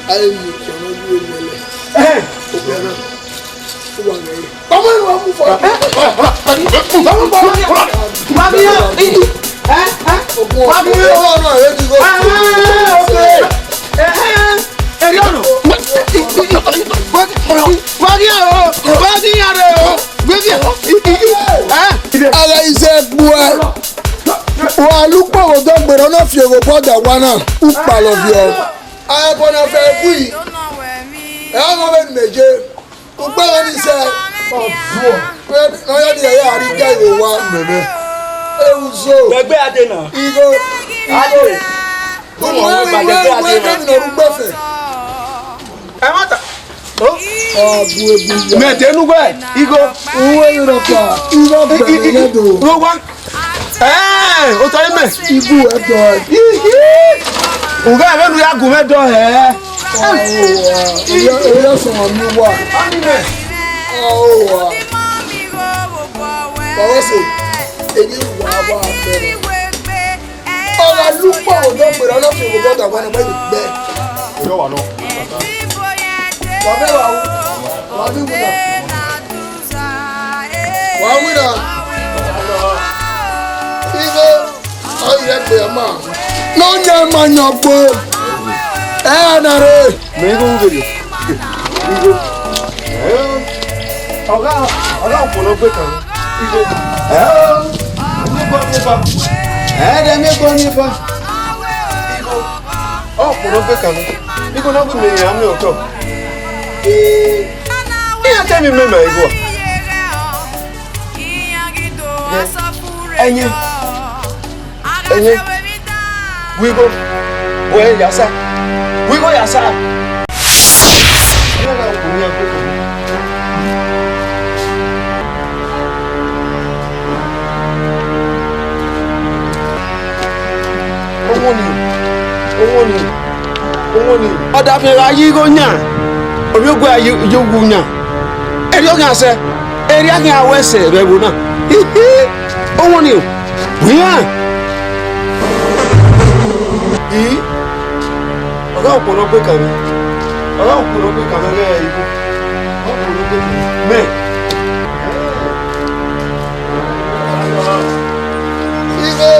A ye mu ọmọ yu emwi ẹlẹ. Ẹhẹn. Okpia na. Uwa mwẹ. Baba, wa mu fọ. Wa mi ya. Ẹ, ẹ. Wa mi ya. Ọmọ rẹ ti go. Ah, okay. Ẹhẹn. Eri ọnọ. Wa ghi ya o. Wa ghi ya re o. Wa ghi ya. Ẹ. Ara ize gbuẹ. Wa lu ukpogho dọgbe rọ na fi ogho bọda wa na. Ukpalọ viọ. Aẹbọ na fẹ bui. Ẹ ọmọ vbe meje. Ukpẹvbe ni sẹ. Ọ duọ. Wẹ ne ọ ya dia ya rri ga iwe wa. Mẹmẹ. Euzo. Ẹgbẹ ade na. Igho. Ade. Igho. Uwẹ wẹ igho ẹgbẹ ade na. Kẹmi nọ rugbe fẹ. Ẹ ma ta. O. Ọ bu ebu ya. Mẹ te nu wẹ. Igho. Uwẹ yọrọ pa. Igho gbẹmẹ yẹ do. Ro wa. Ẹ, otọ imẹ. Igu ẹdọ. Ihi. Ugha vbene u ya gu mwẹ dọ hẹ. Oya sọmọ mi wa. Ọnii mẹ. Owa. Baba sẹ, emwi wa wa fẹ. Ọ gha lu ukpogho dọgbe rọ na fi oghobọ da wa na gba ye gbe. Oya wa nọ. Wa vbe wa wu. Wa vbe wu na. Wa winna. Igho, ọ ye gbe ma. Ne ọ yan ma yan gbo. Ẹ na re. Mẹ igho u vberriọ. Igho. Ẹ, ọgha, ọgha okhuo ne ọ gbe kan. Igho. Ẹ, mi gbe ọnii eva. Ẹ, dẹ mi gbe ọnii eva. Igho. Ọ okhuo ne ọ gbe kan. Igho ne ọ gbe mẹ ya mi otọ. Iran tẹ emwi mẹmẹ igho. Ẹyin, ẹyin, wẹ igho, wẹ ya sa, wẹ igho ya sa. Ọmọ ni, ọmọ ni, ọmọ ni. Ọdafẹn gha ye igho yan, ovbi ogue gha ye, ye uwu yan. Erriọ khian sẹ, erriọ khian wẹ sẹ vbe ẹvbo na. Hihi, ọmọ ni o, wian. I, ọgha okhuo ne ọ gbe kan mwẹ, ọgha okhuo ne ọ gbe kan mwẹ ghẹ igho, ọgha okhuo ne ọ gbe kan mwẹ. Mẹ. Igho,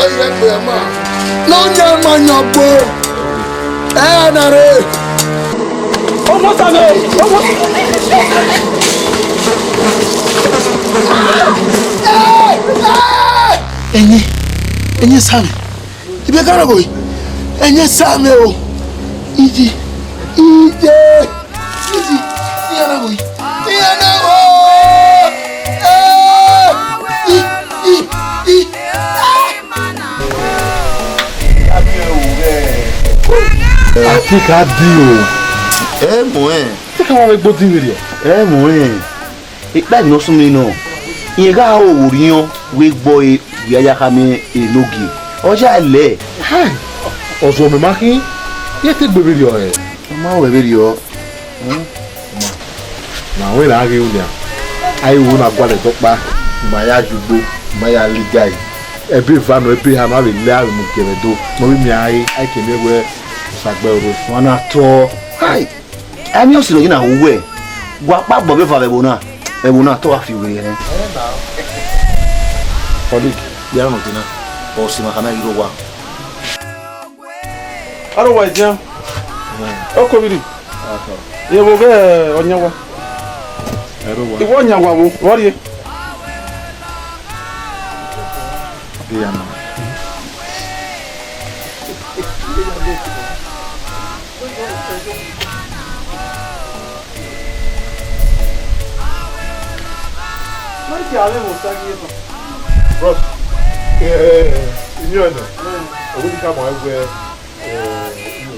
ọ ye gbe ma. Ne ọ yan ma yan gbo. Ẹ na re. Ọmọ Sami o, ọmọ. Ẹyin, ẹyin Sami. Ibe ka rọgọ yi. Ẹyin Sami o. Ije, ije. Ije, iye na wo yi. Iye na wo. Eh, i, i, i. I think I do. Ẹ mọ ẹ. Te ka wa vbe gbo din vberriọ. Ẹ mọ ẹ. Ekpa emwi ne ọ sunu nọ, rẹn gha ho owa orhiọn vbe gbe ọre vbe a ya khama enogie, ọ ya lẹ. Hai, ọzọ mẹ ma khin, iran te gbe vberriọ hẹ? Ọ ma ho ẹre vberriọ. Na wẹ ra ghe ru nian, a i ru na gualọ ẹdẹ ọkpa, ima ya ye ugbo, ima ya la igari. Ẹbe eva nọ, ẹbe eha nọ, a vbe lẹ, a vbe mu gie mwẹ do, ne ọ vbe miẹn a re, a i ke miẹn wẹẹ osa gbe ẹre orre. Wa na tọ. Hai! Amiọsi ne ọ ye na hu wẹ, wa kpa gbọ vbe eva vbe ẹvbo na, ẹvbo na te ọ gha fi werriẹ nẹ. Colleague, ya rọnmwẹ odẹ na, ọ sẹ ima khama ghi rre owa. Aro wa edian. Oko vbiri. Ye vbo ghe ọyan wa. Aro wa. Iwọ ọyan wa vbo, vbọ rrie. Iya na. Bros, eh, eh, eh, imi ọnọ, eh, ọwọ ni ka ma wẹ, eh,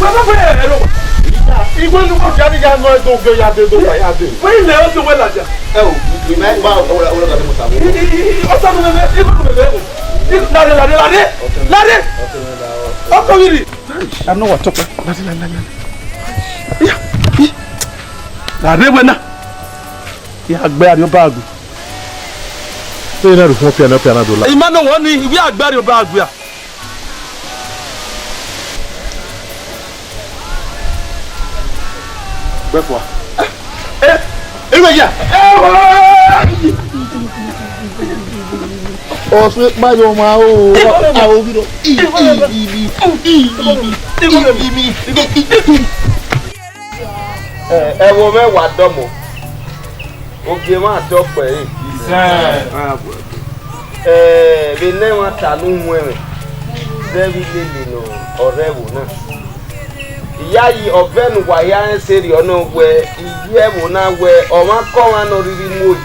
Wẹ ma wẹ ẹrọ. Iwe nu ko jani ya nọ do ge ya de do ka ya de. Wẹ ilẹ o do wẹ ladia. Ẹ o, ìmọ̀ ẹ̀ ń bá ọ̀rọ̀ ọ̀rọ̀ gàdé mọ̀ta wọ. Ọ̀sán mi lẹ́lẹ́, ìlú mi lẹ́lẹ́. Lade, lade, lade, lade. Ọkọ yìí. Anọ wa tọpẹ. Lade, lade, lade. Iya, iya. Lade wẹ na. Ya gbẹ ariọ ba gbe. Ẹ na ru fún ọpia na, ọpia na do la. Ima nọ wọ ni, iwe agbẹ ariọ ba gbe a. Gbẹfua. Eh, eh, iwe ya. Ọsẹ kpayo ma o. Aro bi do. I, i, i, i, i, i, i, i, i. Eh, ẹvbo mwẹ wa dọmọ. Ogie mwa tọ kpẹre. Isẹn. Eh, vbene ẹmwata ne u muẹn mwẹ, zẹ vbe ilele ne ọ rre ẹvbo na. Iyayi, ọ vẹ ne uwa hia rẹn sẹrriọ nọ wẹẹ, I ye ẹvbo na wẹẹ, ọmwaikọmwa ne ọ rhirhi mu oyi,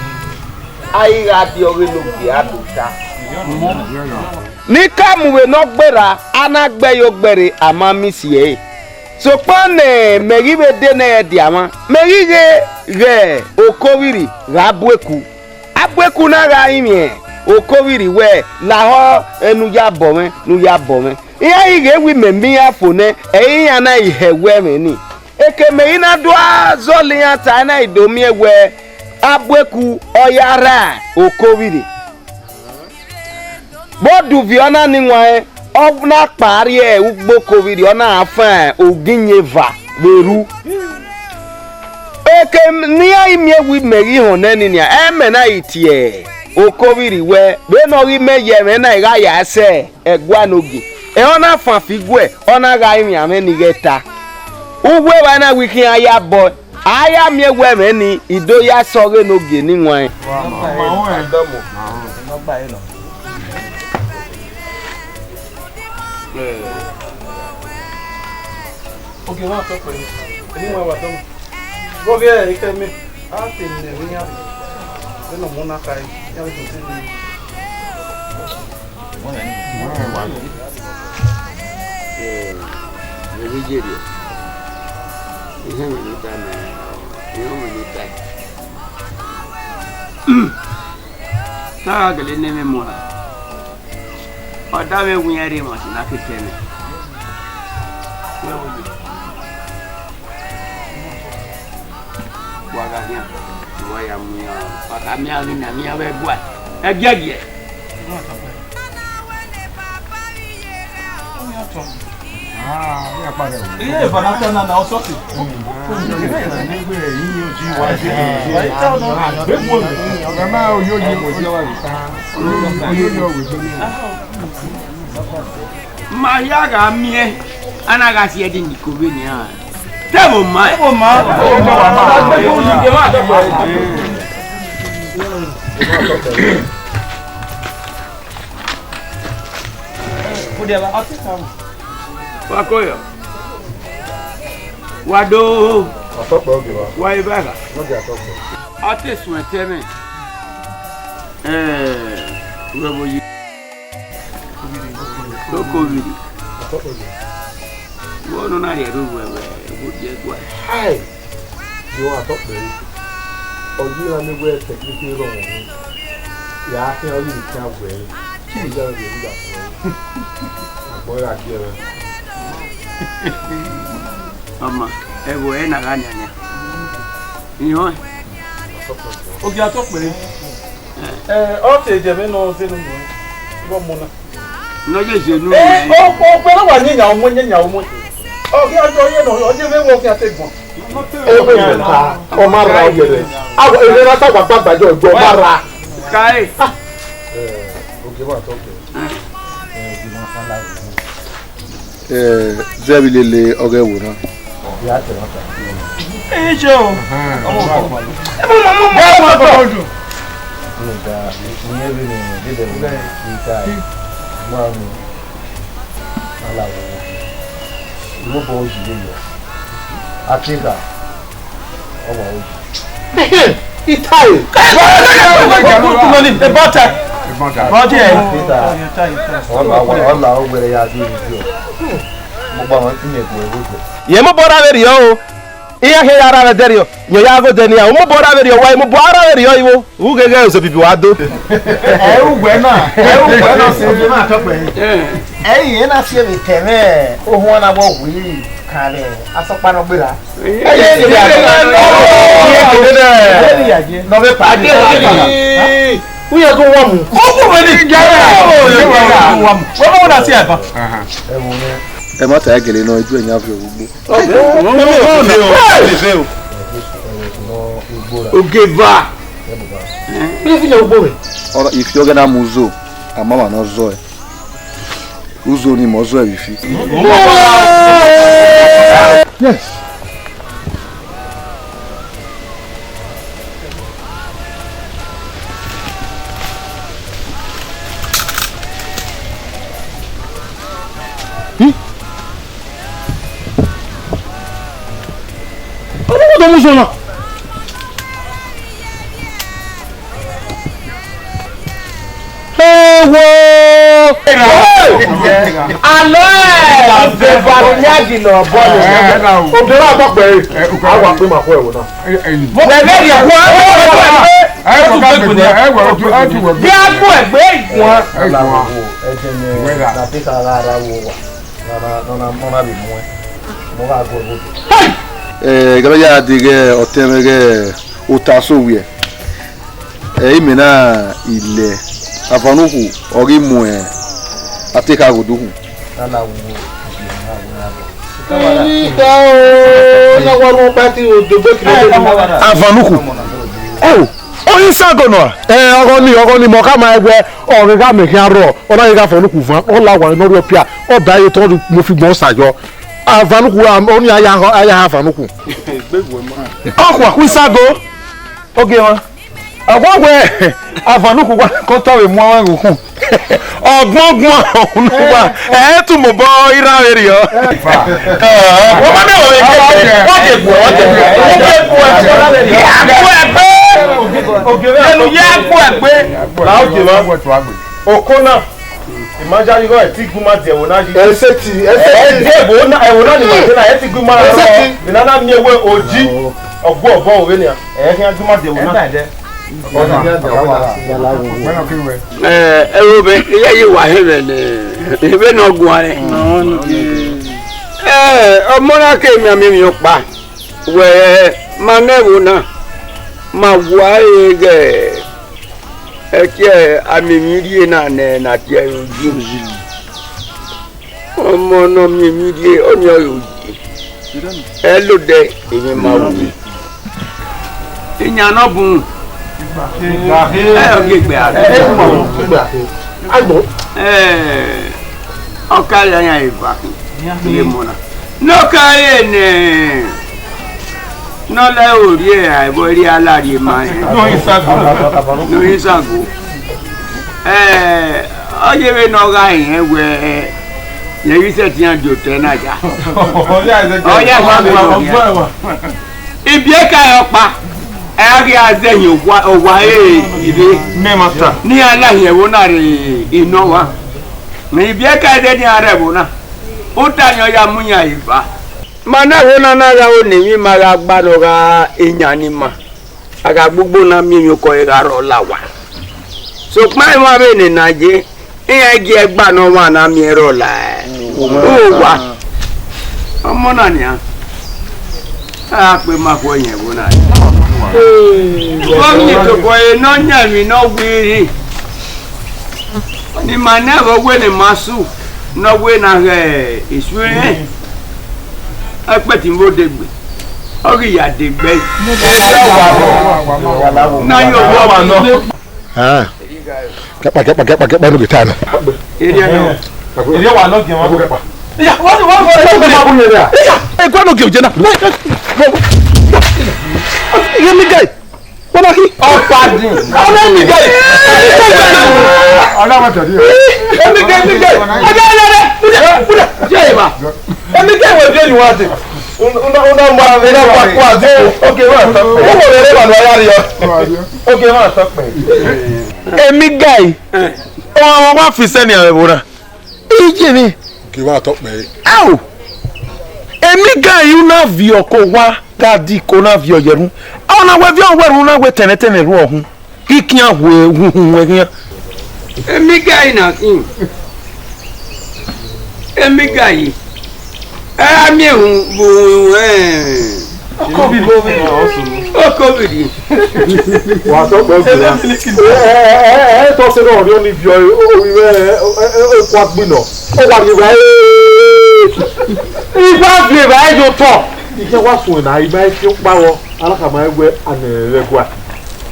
a i gha die ọghe ne ogie a do ta. Ne I ka mu vbe ne ọ gberra, a na gbe ẹre ogbẹre, a ma miss ẹre. Sokpan ne mẹ ghi vbe de nẹ ẹdia mwa, mẹ ghi ghe ghẹ Okovbiri gha bu eku. A bu eku na gha rinmwian Okovbiri wẹẹ, lahọ ne u ya bọ mwẹ, ne u ya bọ mwẹ. Iran ghi ghe wẹẹ mẹ miẹn iran fo nẹ, ẹ i re iran na i hẹ ẹwẹ mwẹ nii. Eke mẹ i na do a zọlọ iran ta, na i do miẹn wẹẹ, a bu eku ọ ya rra Okovbiri. Vbe ọduvbi ọna ni wanrẹn, ọ na kpa rrie ugbo Okovbiri, ọ na fan ogiyin eva vbe ru. Eke ne iran i miẹn wẹẹ imẹ ghi họn nẹ nii nian, ẹmwẹ na i tie Okovbiri wẹẹ, vbene ọ ghi mẹ ye ẹmwẹ na, I gha ya sẹ ẹguae ne ogie. Ẹ, ọ na fan fi iguẹ, ọ na gha rinmwian mwẹ ne I ghẹ ta. Uwu evba na wẹẹ I khian ya bọ. A ya miẹn wẹẹ ẹmwẹ nii, I do ya sẹ ọghe ne ogie ni wanrẹn. Ogie mwa tọ kpẹre, eni wan wa dọmọ. Vbe ọ ghi ẹre ekhẹ mẹ, a te ne emwi iran, vbene ọ mu na kha, iran vbe do sẹ. Vbe ghi ye rriọ, ihe mwẹ ne u ta mẹ, ihe mwẹ ne u ta. Te a gha gele ne mwẹ mu ra? Ọ da mwẹ wẹẹ iran rre emwa si ne a ke kẹ mwẹ. Wa gha khian, wa ya mu iran, wa ka miẹn ghi na miẹn vbe ẹguae. Ẹgiẹgiẹ. Ma hia gha miẹn, a na gha si ẹdẹ ni ko vbe nian. Te ẹvbo ma. Ẹvbo ma. Wa ko yọ. Wa do. Atọkpẹ oge wa. Wa eva gha. Ọ te suẹn tẹ mwẹ. Ẹ, wẹ vbo yi. Okovbiri. Vbọ nọ na rhie ẹre ruẹ wẹ vbo die ẹguae? Hai! Yo, atọkpẹ re. Ọ yi iran ne wẹ tẹkpẹtẹ rrọọ. Ya khian ọghe ne khian wẹ. Ọ ya rhie ẹre ya fo. Agbọn ra gie ẹre. Ọma, ẹvbo ẹre na gha nian nian. Ihọn. Ogie atọkpẹ re. Ẹ, ọ te jẹ vbe nọ zẹ ne mu. Vbọ mu na. Ne ọ ye zẹ nu. Ẹ, o, o, okpẹ na wa nyẹn yan ọmọ, nyẹn yan ọmọ. Ọ ghi a jọ ye nọ, ọ ye vbe wọ khian te gbọn. Ebe ne ọ ta, ọ ma ra ọghe rẹ. Awọ, ebe na ta wa gbagba jọ, ọ ma ra. Kae. Eh, zẹ vbe lele ọghe ẹvbo na. Ẹ i jọ. Ẹ mọ, mọ, mọ, mọ, mọ, mọ. Nigga, iye vbene dede vbe ita, ma nu, ma la wo. Iwo bo ji le yo. Atinga, ọ wa wo ji. Ita e. About time. About time. Peter, ọ la, ọ la, ọ wẹrẹ ya di iye. Mo gba wọn ti mi egu egu. Ye mo bọra vbe rriọ o. Iran khian ya ra vbe ẹdẹrriọ, yọ ya ghe odẹ nian, u mobọ ra vberriọ, wa i mobọ ra vberriọ igho, u gheghe ozobibi wa do. Ẹ i re uwẹ na, ẹ i re uwẹ na sẹ. Ẹ i re na si ẹmwẹ tẹ mwẹ, ohuan na wọ wi kan vbe asọkpa nọ gberra. Ẹ i re nọ vbe pa. Uya gun wa mu. Ogun vbe ni. Wẹ ma wọ na si ẹba. Ẹ ma ta gele nọ, edu ẹyan viọ ugbo. Ogeva. Ifi ọghẹ na mu uzo, a ma mwa ne ọ zọe. Uzo ni mẹ ọ zọe vbe ifi. Yes. Ọmọ ọmọ tó mú sọ náà. Ewo! Alọ ẹ! Ọdẹ Baro ni a gilọ bọ ni. Obìnrin àpapọ̀ ẹ̀, a wà pé màá kó ẹ̀wò náà. Wẹ̀rẹ̀ yẹ̀ wọ́n. Bí a kú ẹ̀gbẹ́ ìgbọ̀n. Eh, gẹlẹ ya de ghe ọtẹn mwẹ ghe ota so wiẹ. Eh, imẹ na ilẹ Avanuku ọ ghi mu Atekha gho dukhun. Avanuku. Oh, oyin sago nọ. Eh, ọghọ ni, ọghọ ni, mọ ka ma ẹgbẹ, ọ ghe gha mẹ khian rrọọ, ọ na ghe gha Avanuku van, ọ la wa nọ rriọ pia, ọ da ye tọ mu fi gbọn sa yọ. Avanuku, a, ọ ni a ya, a ya ha Avanuku. Ọ khua khu isago. Ogie mwa. Ọ wa wẹ Avanuku wa kọtọ vbe mu avbe ẹghẹ ukhun. Ọgbọngbọn ọhunmwu wa, ẹ i tu mobọ iran vberriọ. Wọ́n máa bẹ̀rẹ̀ wẹ̀ kẹ́kẹ́, wọ́n ti gbọ́, wọ́n ti gbọ́, wọ́n ti gbọ́ ẹgbẹ́. Ẹnu yẹ gbọ́ ẹgbẹ́. Làwọn jẹ wá. Oko náà. Imagine igho ẹ ti gu ma di ẹvbo na yi. Ẹsẹti, ẹsẹti. Ẹ di ẹvbo na, ẹvbo na ni ma di na, ẹ ti gu ma. Ẹsẹti. Ina na miẹn wẹ oji, ọgbọ ọbọ ovbe nia. Ẹ khian gu ma di ẹvbo na. Ẹ, ẹ ro vbe, iye yi wa he vbe ne, vbe ne ọ guan rẹ. Ẹ, ọmọ na ke mianmian emwi ọkpa. Wẹ ma nẹ ẹvbo na, ma wa ẹre ghẹ ẹkiẹ a miẹn emwi rhie na nẹ ne a tie ẹre oyi. Ọmọ ne ọ miẹn emwi rhie, ọnii ọre oyi. Ẹ lodẹ emwi ma ru. Iyan nọ bun. Ẹ ọ ghi egbe a. Ẹ, ọ ka rre ayan eva. Ye mọ na. Ne ọ ka rre ne, ne ọ lẹ ore a, ẹvbo rhie a la rhie ma rẹn. Ne ọ rhie isago. Ne ọ rhie isago. Ẹ, ọ ye vbene ọ gha rẹn wẹ, rẹn ghi sẹtin ya die otọ na ya. Ọ ya wa vbe nọ. Ibiẹka rẹ ọkpa, ẹ ghi a zẹ hin owa, owa ẹre ivbe. Mẹ ma ta. Ne iran la hin ẹvbo na rre inọ wa. Ibiẹka ẹdẹ ne iran rre ẹvbo na. Uta ni ọ ya mu yan eva. Ma na ẹvbo na na gha ro ne emwi ma gha gba ne ọ gha iyan ni ma. A gha gbogbo na miẹn emwiokọ ẹre gha rrọọ la owa. Sokpan emwa vbe nene a ye, iran gie ẹgba ne ọmwa na miẹn rrọọ la owa. Ọmọ na nian, a gha kpe ma khuẹ yẹn ẹvbo na. Vbe ọ miẹn tobọ ẹre ne ọ yan emwi ne ọ wiri, ne ima nẹ vbe ọ wẹ ne ima su, ne ọ wẹ ne a ghẹ esu ẹre, ẹkpẹtin vbe odegbe. Ọ ghi ya degbe. Na yo wa nọ. Ah. Kẹkpa, kẹkpa, kẹkpa, kẹkpa, no get time. Area nọ. Area wa nọ gẹ wa kẹkpa. Iya, wa wa wa. Ẹ gua no gẹ jẹ na. Emi guy. Wọ́n máa kí. Ọ̀pàdé. Ọ̀nà mi gẹ̀. Ọ̀nà mi gẹ̀. Emi gẹ̀, emi gẹ̀. Ọjọ́ ìlẹ̀ rẹ̀. Múdà, múdà. Jẹ́ ìbá. Emi gẹ̀ wẹ̀ bí ẹni wá dé. Una, una, una, una, una, una, una, okay, wọ́n á tọ́ pẹ̀. Ó wọ̀ lẹ́rẹ́ wà lọ́yà rí ọ. Okay, wọ́n á tọ́ pẹ̀. Emi gẹ̀. Ọmọ wa fi sẹ́ni àwẹ̀ wò náà. Iye ni. Ghe vbe a tọ kpẹre. Ao! Emi ga ru na viọ ko owa, ga di ko na viọ yẹ erhunmwu. Ọ na wẹ viọ wẹ erhunmwu na wẹ tẹnrẹntẹnrẹn ru ọhun. Ikian hu ehunhun wẹ khian. Emi ga yi na khin. Emi ga yi. Ẹ ra miẹn ehunmwu vbe ohunmwu. Covid. Covid. Wa sọ pé ó gbìnà. Ẹ, ẹ, ẹ, ẹ, ẹ tọ́ sẹ́dọ̀ ọ̀rẹ́ ó ní ibi ọ̀rẹ́, ó, ó, ẹ, ẹ, ẹ, ó kó agbìnà. Ó wà ní ìwà ẹ̀. Ìgbà fi ìwà ẹ̀ yóò tọ̀. Ìjẹ́ wá sùn ẹ̀nà ìgbà ẹ̀ fi ó pa wọ. Alákàmá ẹ̀ wẹ́ àná ẹ̀ rẹ̀ gua.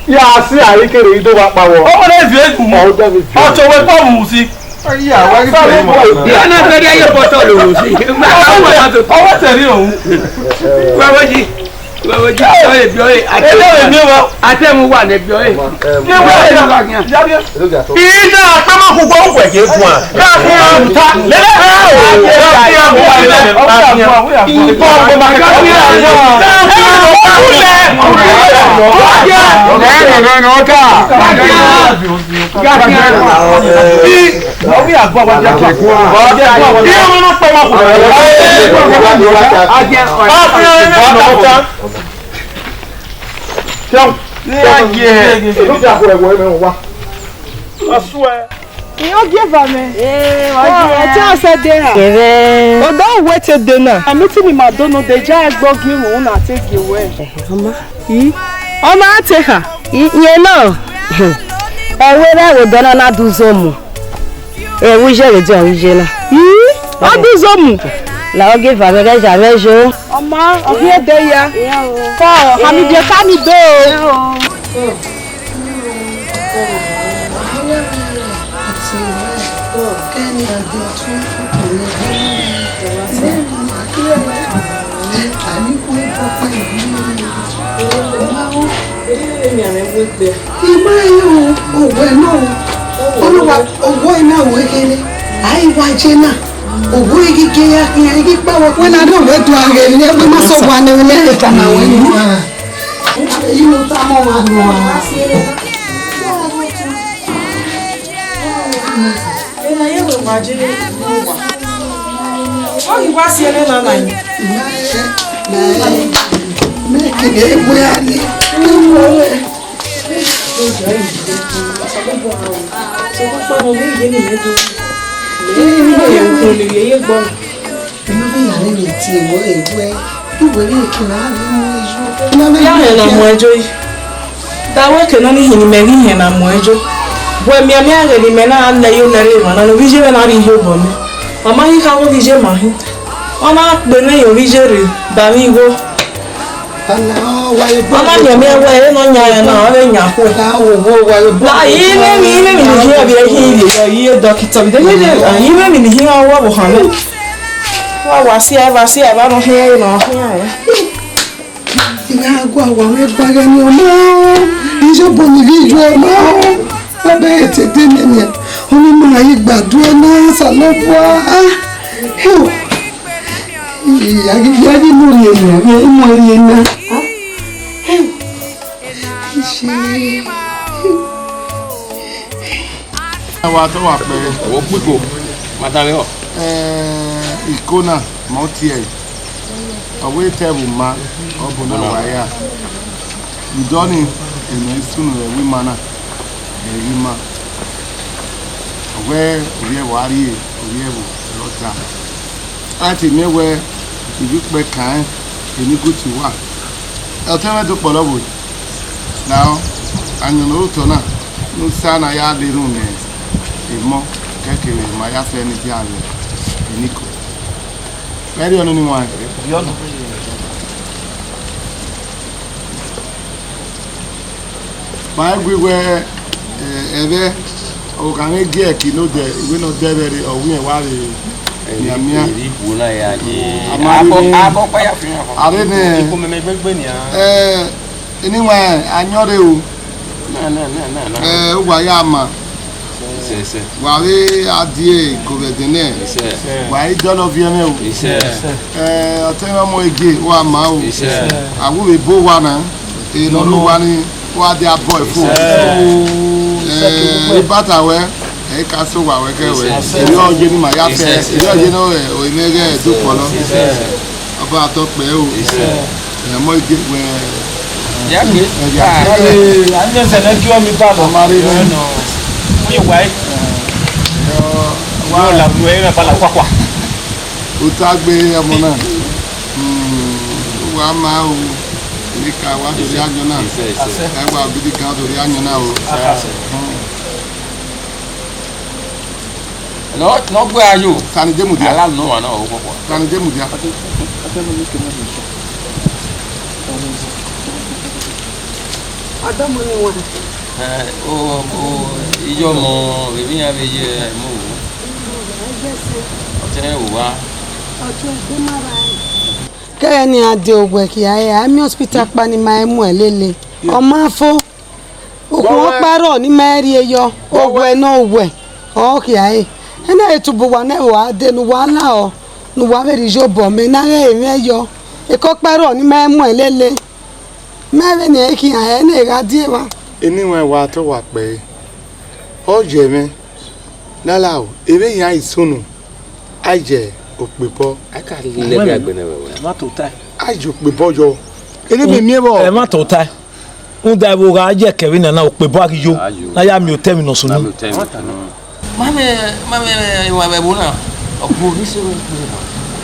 Ya si àríkèrè yìí tó bá pa wọ. Ọmọ náà fi èkó mu. Ọjọ́ mi fi. Ọjọ́ wẹ́ pọ̀ mù sí. Ọyẹ àwa rí pẹ̀lú mọ̀. Ìyá náà fẹ́ rí ayé bọ́tọ̀ lòun sí. Ọwọ́ tẹ̀lé òun. Wẹ́wẹ́ jí. Wẹ́wẹ́ jí. Ọyẹ bí ọyẹ. Ẹjọ́ èmi wọ. Àtẹ̀mú wà ní bí ọyẹ. Ṣé wọ́n yẹ ká yẹn? Ìdá àpamọ́ gbogbo ń wẹ̀ yé fún wa. Ká fún wa ń ta. Lẹ́lẹ́. Ìbọn ọmọ máa kẹ́kọ̀ọ́. Iran gie va mẹ. Ee, wa gie. Ẹtẹ ọsẹ de ra? Kẹrẹ. Ọdọ wẹ te de na. Ami ti ni ma do no de ja ẹgbẹ ogie irun na te gie wẹ. Ọma. I? Ọma te kha. I, iye na. Ẹvbo erha ẹvbo dọna na du zomu. Ẹvbo iye vbe dọ iye na. I? Ọ du zomu. La ogie va vbe ghẹ ya vbe yo. Ọma, ọ ghi de ya. Kọ, Hamidiẹ ka ni do. Ima yo, owẹ nọ. Olúwa, owó iná òwe kéré. Àìwá jẹ náà. Owó igi ke ya, ìyẹn igi pa wọ. Wẹ na dọ wẹ do aghe ni ẹgbẹ ma sọ wa ni wẹ ta ma wẹ ni. Èyí ló ta mọ́ wa nù wa. Ọ ghi wa si ẹre na na yi. Mẹ kede egbe a ni. Enobi ya rẹn tie wẹ ẹwẹ, iwẹ rẹ kina rre mu eyo. Ya hẹn na mu ẹjo yi. Da wẹ ke nọ ni hin ne imẹ ghi hẹn na mu ẹjo. Wẹ mianmian ghe ne imẹ na lẹ yo nẹ rre emwa na, ne ovbi iye mwẹ na rrie ihe obọ mẹ. Ọ ma ghi kha vbe ovbi iye ma hin. Ọ na kpe ne ovbi iye rre, da vbe igho. Ọna miẹn miẹn wẹ, ẹ nọ yan ẹre na, ọ vbe yan khuẹ. La, imẹ emwi, imẹ emwi ne I hian vbe ẹhi vbe, ọ, iye dọkitọ vbe, imẹ emwi ne I hian ọvbokhan mwẹ. Wa, wa si a, wa si a, wa nọ khian ẹre nọ, khian ẹre. I gha gua wa mwẹ gba ghẹ ni ọmọ, iyobọ ni ghi yo ọmọ, wa bẹ ẹre te de nene, ọ ni ma ghi gbadua na, Osanobua, ah, hell. Iya ghi, iya ghi mu rhie na, ghi mu rhie na. Iye. Wa tọ wa kpẹ. Wo kpiko, ma tama ẹre. Eh, iko na, ma tie ẹre. Ọ wẹ te ẹvbo ma, ọ bu na wa ya. Udọ ni, emwi sunu rẹ wi ma na, ẹ wi ma. Ọ wẹ ovbi ẹvbo a rrie, ovbi ẹvbo ẹre ọ ta. A te miẹn wẹ ivbi ukpẹ kan eni guti uwa. Ọtẹn mwẹ do kpọlọ vbe. Lahọ, ayọn ne ọ rre otọ na, ne u sa na ya le erhunmwu ne emọ, kẹkẹ vbe ma ya fẹ ne dia vbe eniko. Vbe ẹrriọ nene iwan? Ma i gui wẹ, eh, ẹvbo, ọ gha mwẹ gie ẹki ne odẹ, iwẹ ne ọ dẹ vbe rre, ọ wẹ wa rre mianmian. Eri bu na ya ye. A ma rre Akọ, nẹ. Akọ kpa ya fi hàn. A rre nẹ. Iko mẹmẹ gbegbe nian. Eh, eni wa, a yọn rre o. Na, na, na, na, na. Eh, uwa ya ma. Isẹ, isẹ. Wa vbe a die iko vbe ẹdẹ nẹ. Isẹ. Wa i dọlọ viẹ mwẹ o. Isẹ. Eh, ọtẹn mwẹ ọmọ Ege, wa ma o. Isẹ. A wu vbe bo wa na. E nọ nu wa ni, wa dia bọ fo. Isẹ. Eh, ibata wẹ, ẹ ka so wa wẹ kẹ wẹ. Isẹ. Eri ọ ye ni ma ya fẹ. Isẹ. Eri ọ ye ne o, o ime ghẹ do kpọlọ. Isẹ. Ọba atọ kpẹ o. Isẹ. Ẹ mọ ige wẹ. Ya gbe. Ẹ ya. Ah. Eh, a ní ẹsẹ̀ náà kí wọ́n mi bá lọ. Ọmọ rẹ ni. Wọ́n yóò wáyé. Wọ́n là lu ẹ̀yìn náà bá la kwakwa. O ta gbe ọmọ náà. Hmm, wa ma o. Nika wa dori anyọ na. Isẹ, isẹ. Ẹ wa gidi gan dori anyọ na o. Akasẹ. Hmm. Nọ, nọ gbe ayo. Sani je mudia. Ala nọ wa na o kọkọ. Sani je mudia. Adamọ ni wa. Eh, o, o, iyọ mọ, ebi ya be ye mo. Ọtẹ o wa. Kẹghẹ ne iran de owẹ khia ẹre, a miẹn hospital kpa ni ma mu ẹn lele. Ọ ma fo. Ukhun ọkpa rrọọ ne ima rhie yọ, owẹ ne owẹ, ọ khia ẹre. Ẹna etubu wa ne ẹvbo a dee ne uwa lahọ, ne uwa vbe rhie iyobọ mẹ na ghẹ mwẹ yọ. Eke ọkpa rrọọ ne ima mu ẹn lele. Mẹ vbe ne ẹ i khian ẹre ne gha die evba. Eni wẹ wa tọ wa kpẹre. Ọ ye mwẹ, ne a la o, eve iran i sunu, a ye okpebọ. A ka lele agbene wẹ wẹ. Ma tota. A ye okpebọ yọ. Eni mẹ miẹn vbọ? Ẹ ma tota. Rhunmwuda ẹvbo gha ye ẹkẹ vbe nana, okpebọ a ghi yo. A yo. Ne a ya miẹn otọ emwi ne ọ sunu. A miẹn otọ emwi ne ọ sunu. Ma mwẹ, ma mwẹ iwan vbe ẹvbo na, ọ bu ghi sẹ vbe ẹvbo na.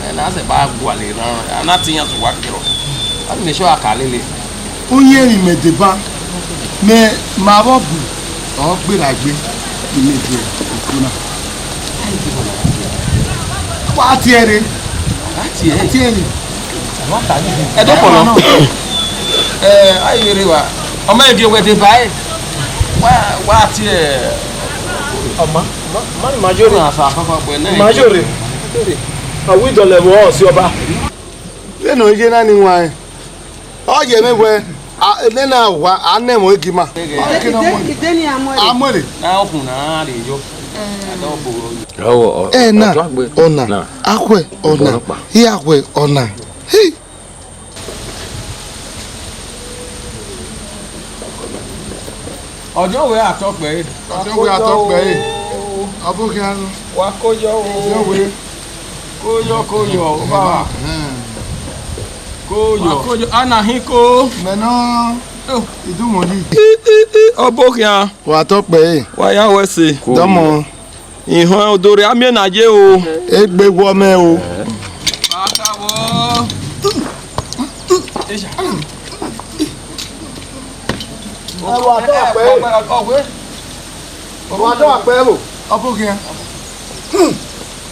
Ẹ na sẹ ba gualọ erhan, a na te iran sẹ uwa kerọ. A ghi make sure a ka lele. Uyẹn emwi mẹ deba, mẹ ma vbe ọbu, ọ gberra egbe, imẹ de oko na. Wa tie ẹre. A tie ẹre. A tie ẹre. Ẹdọkpọlọ. Ẹ, a i vbe rre wa. Ọ ma gie wẹ deba ẹre. Wa, wa tie. Ọ ma, ma, ma, ma jọ rre. Ma jọ rre. A wi dọlọ ẹvbo ọ si ọba. Vbene ọ ye na ni wan ẹn. Ọ ye mwẹ wẹ, a, nena wa, a nẹ ẹmwẹ egi ma. Ide, ide ni a mu ẹre. A mu ẹre. Na ọkhun na rre yọ. Ọwọ, ọ, ẹna, ọna, akhwẹ, ọna, iyakhwẹ, ọna. Hi. Ọjọ wẹ atọ kpẹre. Ọjọ wẹ atọ kpẹre. Ọbokhian. Wa ko yọ o. Ọjọ wẹ. Ko yọ, ko yọ, baba. Ko yọ. Wa ko yọ, a na hin ko. Mẹ nọ. Oh. Idumwẹdi. I, i, i, ọbokhian. Wa tọ kpẹre. Wa ya wẹ ẹse. Dọmọ. Ihọn odorre a miẹn na ye o. Egbe wọ mẹ o. Pata wọ. Wa tọ kpẹre. Wa tọ kpẹre o. Ọbokhian. Hmm.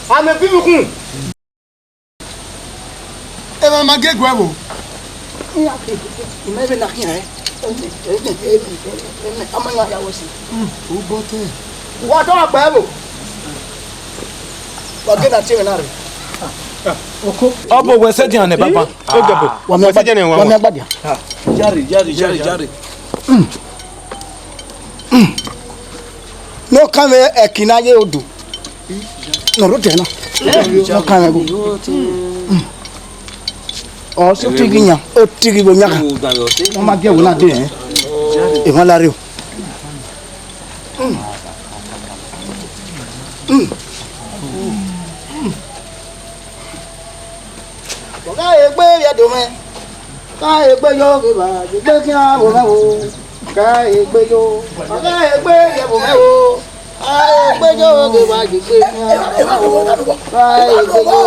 Amẹ bi mi kun. Emwa ma gie guẹ vbo? Imẹ vbe na khian ẹn. Ama ya ya wẹ si. U bọ tẹ. Wa tọ akpa ẹvbo. Wa ghe na tie mwẹ na rre. Ọ bu wẹ sẹ dian nẹ, baba. Oge bu. Wa mẹ sẹ dian nẹ, wa mẹ agbadian. Jare, jare, jare, jare. Ne ọ kan vbe ẹki na ye odo. Nọ rre odẹ na. Nọ kan vbe ẹgo. Ọ sẹ otighi yan, otighi vbe oyan kan. Ọ ma gie ẹvbo na dee, emwa la rre o. Ọ gha egbe vbe ẹdẹ mwẹ, ka egbe yo ghe vba, egbe khian vbe mwẹ o. Ka egbe yo, ọ gha egbe vbe ẹdẹ mwẹ o. Ka egbe yo ghe vba, egbe khian. Ka egbe yo.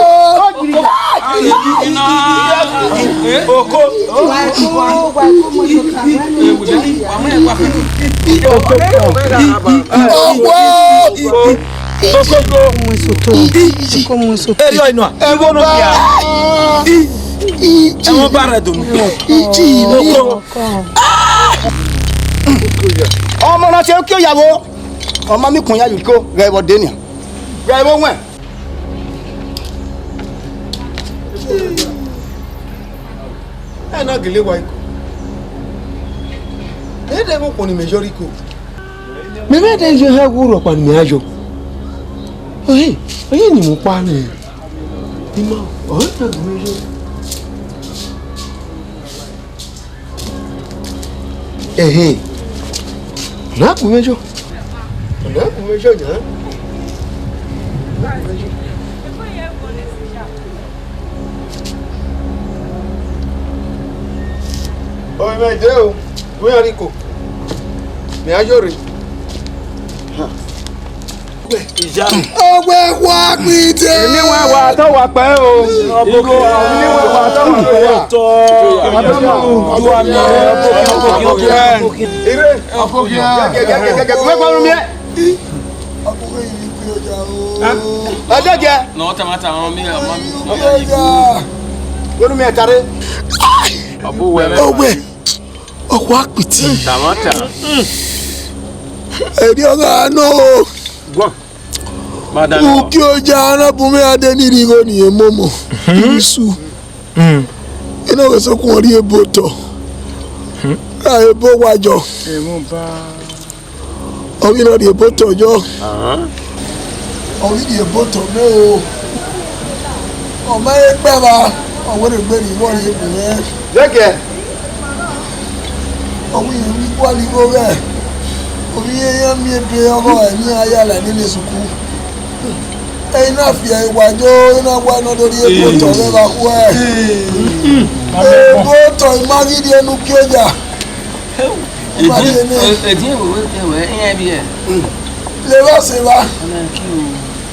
Oko. Oko. Oko. Oko. Eri ọyinọ. Ẹvbo ba. Ẹvbo ba rẹ do. Oko. Ọmọ na tie uki oya vbo? Ọ ma miẹn ukpọn ya ye iko, ghẹ vbe ọdẹ nian. Ghẹ vbe owẹn. Ẹ na gele wa iko. Ẹ dẹ vbe ukpọn ne imẹ yọ rre iko. Mẹ mwẹ dẹ ye hẹ wu rhọkpa ne imẹ ra yọ. Ọhẹn, ọhẹn ne imẹ kpa nẹ. Ima, ọhẹn na gu mwẹ yọ. Ẹhẹn. Na gu mwẹ yọ. Na gu mwẹ yọ yan. Ọmọ ẹdẹ o, wẹ a ri ko. Mẹ a yọ rre. Ọwẹ wa kpite. Eni wa wa tọ wa pẹ o. Ọbọkẹ. Eni wa wa tọ wa pẹ. Ọtọ. Ọbọkẹ. Ire. Ọbọkẹ. Gẹgẹgẹgẹgẹ. Wẹ gba mi. Ọbọkẹ yìí kú ọjà o. Ọjọ́ jẹ. Nọ tamata ọmọ mi ọmọ mi. Ọjà. Wọnú mi ẹ̀ta rẹ. Ọbọ wẹ. Ọwẹ. Ọkwa kpiti. Tamata. Ẹni ọgha nọ. Gua. Madam. Uki oja na bu mwẹ ade ni righo ni emomo. Isu. Ina wẹ sokun ọ rhie ebo otọ. Ra ebo wa jọ. Ọ ghi na rhie ebo otọ yọ. Ọ ghi rhie ebo otọ nẹ o. Ọ ma he kpẹ vba, ọ wẹrẹ egbe rhie vbọ rhie ebo mwẹ. Zẹkẹ. Ọ wẹ irẹn vbe igualọ igho ghẹ. Ọ ghi iran miẹn ebe ọghọ ẹre ne iran ya la nene esuku. Ẹre na fi ẹre wa yo, ẹre na wa nọ do rhie ebo otọ mwẹ vbe akhuẹ. Ebo otọ ima ghi rhie ne uki oja. Edian vbe wẹ iran biẹ. Levba sẹ evba.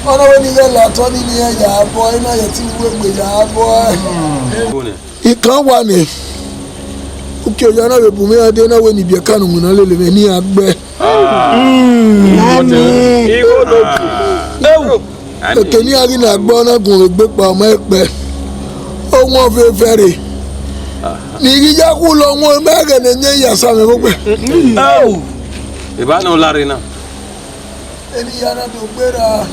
Ọna wẹ ni ghẹ la otọ ni ne iran ya bọ, ẹre na ye ẹtin ne uwegbe ya bọ ẹre. Ikan wa nẹ, uki oya na vbe bu mwẹ iran dee na wẹ ne ibiẹka ne uwinna lele mwẹ ne iran gbe. Eke ne iran ghi na gbe ọna gun egbe kpa ọmọ ẹkpẹ, owọn vbe vẹrhe, ne I ghi ya khulo wọn, mẹ ghẹ ne ẹyẹn ya sa mwẹ vbe ogbe. Evba ne ọ larre na. Eni ya na do gberra.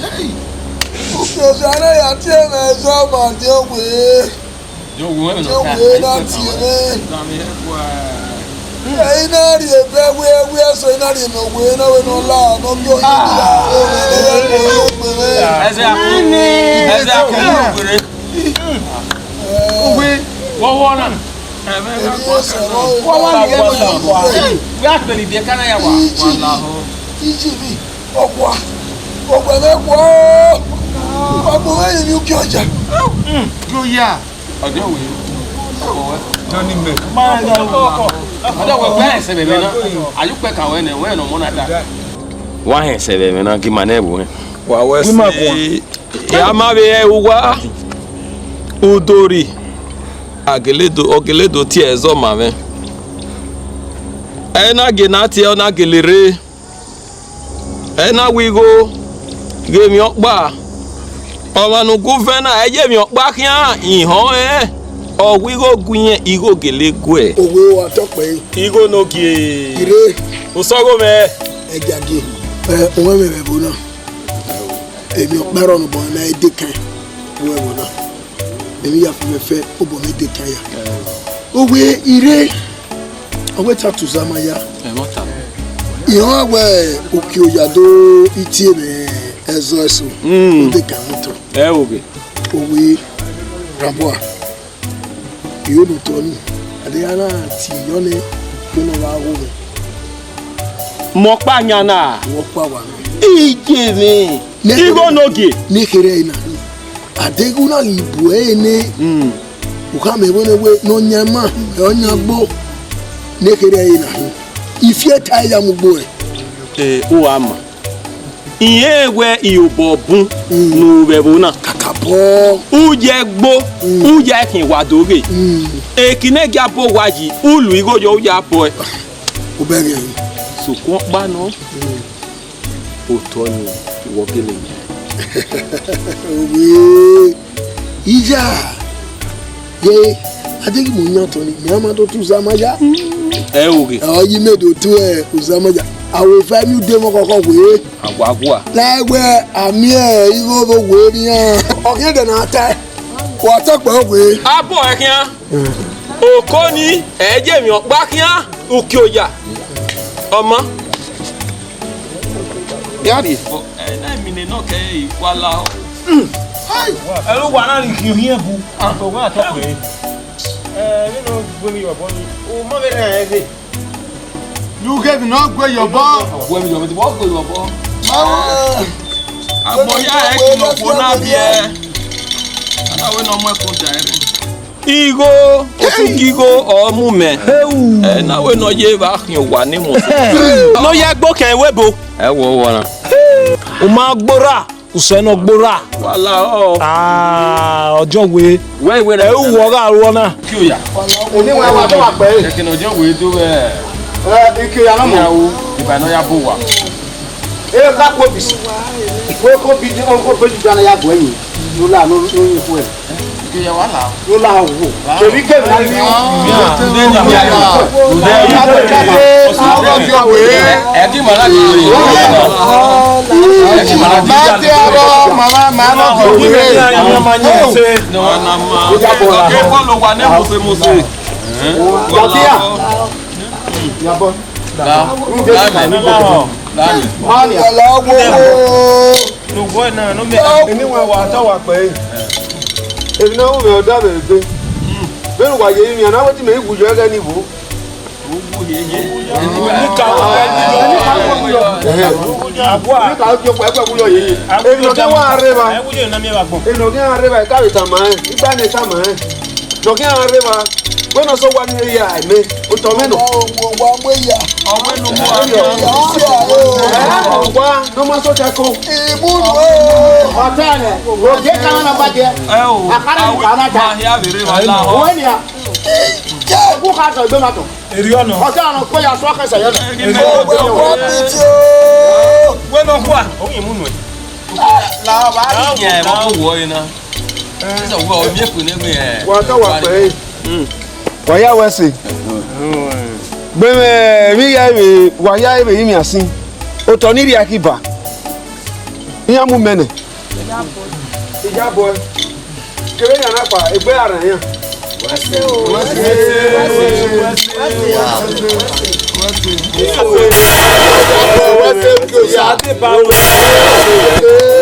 Uki oya na ya tie mwẹ zọ ma die owe. Jọ wo ẹmwẹ nọ ta. Jọ wo na tie mwẹ. Ẹ i na rhie ebe wẹ, wẹ ẹsọ i na rhie ne owe na wẹ ne ọ la, ne ọ gbe oyin dia, o rẹ ne ya wo egbe mwẹ. Ẹzẹ akun, ẹzẹ akun, ugbere. Uwe, wọ wọ na. Eni ẹsẹ wọ. Wọ wọ ni ẹmwẹ nọ. Wẹ a kpẹlẹ ibiẹka na ya wa. Iji, iji mi. Ọkua, ọkua ẹmwẹ kua, ọkua ẹmwẹ yẹn ni uki ọja. Yo ya. Ọdẹ wo yi. Ọdẹ wo gbe ẹsẹ vbe ẹmwẹ na. Ayukpẹ ka wẹ nẹ, wẹ nọ mọ na da. Wa hẹn ẹsẹ vbe ẹmwẹ na, gi ma nẹ ẹvbo hẹn. Wa wẹ se, ya ma vbe hẹ uwa, udori, ageledo, ọgeledo tie ẹzọ ma mwẹ. Ẹ na gie ne a tie, ọ na gele rre. Ẹ na wẹ igho ghe emwi ọkpa. Ọmwa ne u gu vẹn na, ẹ ye emwi ọkpa khian ihọn rẹn, ọ wẹ igho gu irẹn, igho gele guẹ. Owe wa tọ kpẹre. Igho ne ogie. Ire. Osọgho mwẹ. Ẹja gie. Ẹ, owẹ mwẹ vbe ẹvbo na. Emwi ọkpa rrọọ ne obọ mwẹ na, ẹ dekẹn. Owẹ ẹvbo na. Emwi ya fi mwẹ fẹ, obọ mwẹ dekẹn ya. Owe ire. Ọ wẹ ta tuza ma ya. Ẹ, ma ta. Iran wẹ uki oya do itie mwẹ ẹzọ ẹso. Mm. Dekẹn mu tọ. Ẹ, oge. Owe rabua. Iyo ne otọ ni, a deghẹ a na tie yọ nẹ, do nọ gha gho mwẹ. Mọ ọkpa yan na. Mọ ọkpa wa nọ. Iye mwẹ. Ne igho ne ogie. Ne kherhe ẹre na. A deghẹ u na ghi bu ẹre nẹ, mm, u khama ẹvbo nẹ wẹ ne ọ yan ima, ẹ ọ yan gbo. Ne kherhe ẹre na. Ifi ẹta ya mu gbo ẹre. Ẹ, u gha ma. Irẹn wẹ irobọ bun, mm, ne u vbe ẹvbo na. Kakabọ. U ye ẹgbo, mm, u ya ẹkhin wa do ghe. Mm. Ekinẹ gia bọ owa yi, u lu igho yọ, u ya bọ ẹe. U bẹghe. Sokpan ọkpa nọ, mm, otọ ni wọ gele yan. Owe. Iya, ye, a deghẹ mu yan otọ ni, mẹ a ma do tuza ma ya. Ẹ oghe. Ọ yi mẹ do tu ẹ, Uzọmọja. Awe fa mi ude mọ kọkọ wee. Aguagua. Lẹwẹ, a miẹn igho vbe wee nian. Ọ khian dẹ na ta. Wa tọkpẹ wee. Abọ ẹ khian. Oko ni, ẹ je emwi ọkpa khian, uki oya. Ọma. Ya rrie. Ẹ na emwi ne nọ kẹ wa la. Ẹre uwa na ni khian ohiẹn bu. Agbọn wa tọkpẹ. Ẹ, vbene ọ gbe emwi yọ obọ ni, u ma vbe rẹn ẹre. Yu ghe emwi ne ọ gbe yọ obọ. Ọ gbe emwi yọ obọ, ọ gbe yọ obọ. Agbọn ya ẹre kinu okhuo na biẹ. A na wẹ ne ọ mu ẹkun da ẹre. Igho, otu gi igho, ọ mu mẹ. Ẹ na wẹ ne ọ ye vbe a khian owa ne Mosi. Ne ọ ya gbe okhian ẹvbo ebo. Ẹ wo owa na. U ma gborra. Usẹ ne ọ gborra. Wa la ọ. Ah, ọjọ wee. Wẹ wẹ. Ẹ u wọ gha ruọ na. Ki oya. Oni wa wa wa pẹ. Ẹkẹ ne ọjọ wee do wẹ. Ẹ, iki oya na mo. Ìbànú ya bò wá. Ẹ ka kó bisi. Wẹ kó bi, kó bi ju jana ya gbọ yin. Ló la, ló, ló yin fún ẹ. Iki oya wa la. Ló la wò. Kèmí kèmí la ní. Ẹ kí màá láti rí. Ẹ kí màá láti rí. Màá tẹ ọ bọ, màmá, màá lọ sí òkú rẹ. Ẹ bọ́ ló wà ní mọ̀sẹ̀mọ̀sẹ̀. Gàdíà. Yàbọ̀. Mani. Ọlọ́wọ́. Nugbo na no me. Eni wa wa ta wa pẹ. Eni na wo me ọda vbe egbe. Vbene uwa ye rinmwian na, wẹ te imẹ i wu yọ ẹghẹ ni vbo. Eni nọ khian wa rre evba. Eni nọ khian rre evba, I ka vbe tama rẹn, I gba nẹ tama rẹn. Nọ khian rre evba. Wẹ nọ sẹ owa ni ya ẹmẹ, otọ mwẹ nọ. Owa mu ya. Ọwẹ ne u mu a. Owa ne ọ ma sẹ otọ ẹko. Imunu. Ọtẹn, ogie ka na ba jẹ. Ẹ o. Akara ni ka na ja. Ma hia vbe rre evba la. Owẹ nia. Ku ka tọ egbe ma tọ. Eri ọnọ. Ọtẹn ọnọ kpe ya sọ kẹsẹ yọ nọ. Eri ọnọ. Owa mu ya. Wẹ nọ kua. O yin imunu ẹ. La ba ri yan ẹ, wọ wọ ẹ na. Wa ta wa pẹ. Wa ya wẹ ẹse. Gbe mwẹ emwi ya vbe, wa ya vbe rinmwian sin. Otọ ni rhia khiba. Iran mu mẹ nẹ. Iyabọe. Kevbe iran na kpa, egbe ra rran iran.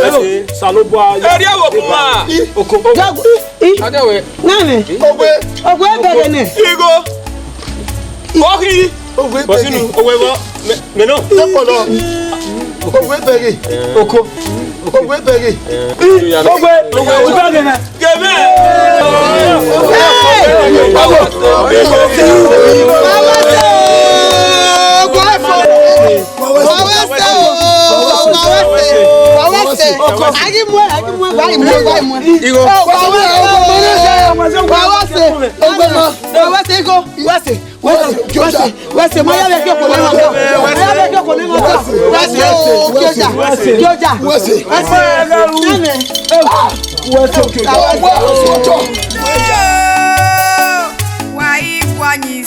Hello, Osanobua. Ẹ rhie ẹvbo bu ma. Oko. Nani? Ogbe. Ogbe bẹghe nẹ. Igho. Oghi. Ogbe bẹghe. Bọsinu, ogbe vọ? Mẹ, mẹ nọ. Ogbe bẹghe. Oko. Ogbe bẹghe. Ogbe, ogbe bẹghe nẹ. Gẹmẹ. Igho. Igho. Wẹse, wẹse, ma ya vbe ẹki okhuo ne ma ta. Ma ya vbe ẹki okhuo ne ma ta. Wẹse, o, Gioja, Gioja. Wẹse. Nene. Wẹse, Gioja. Wa i wa yin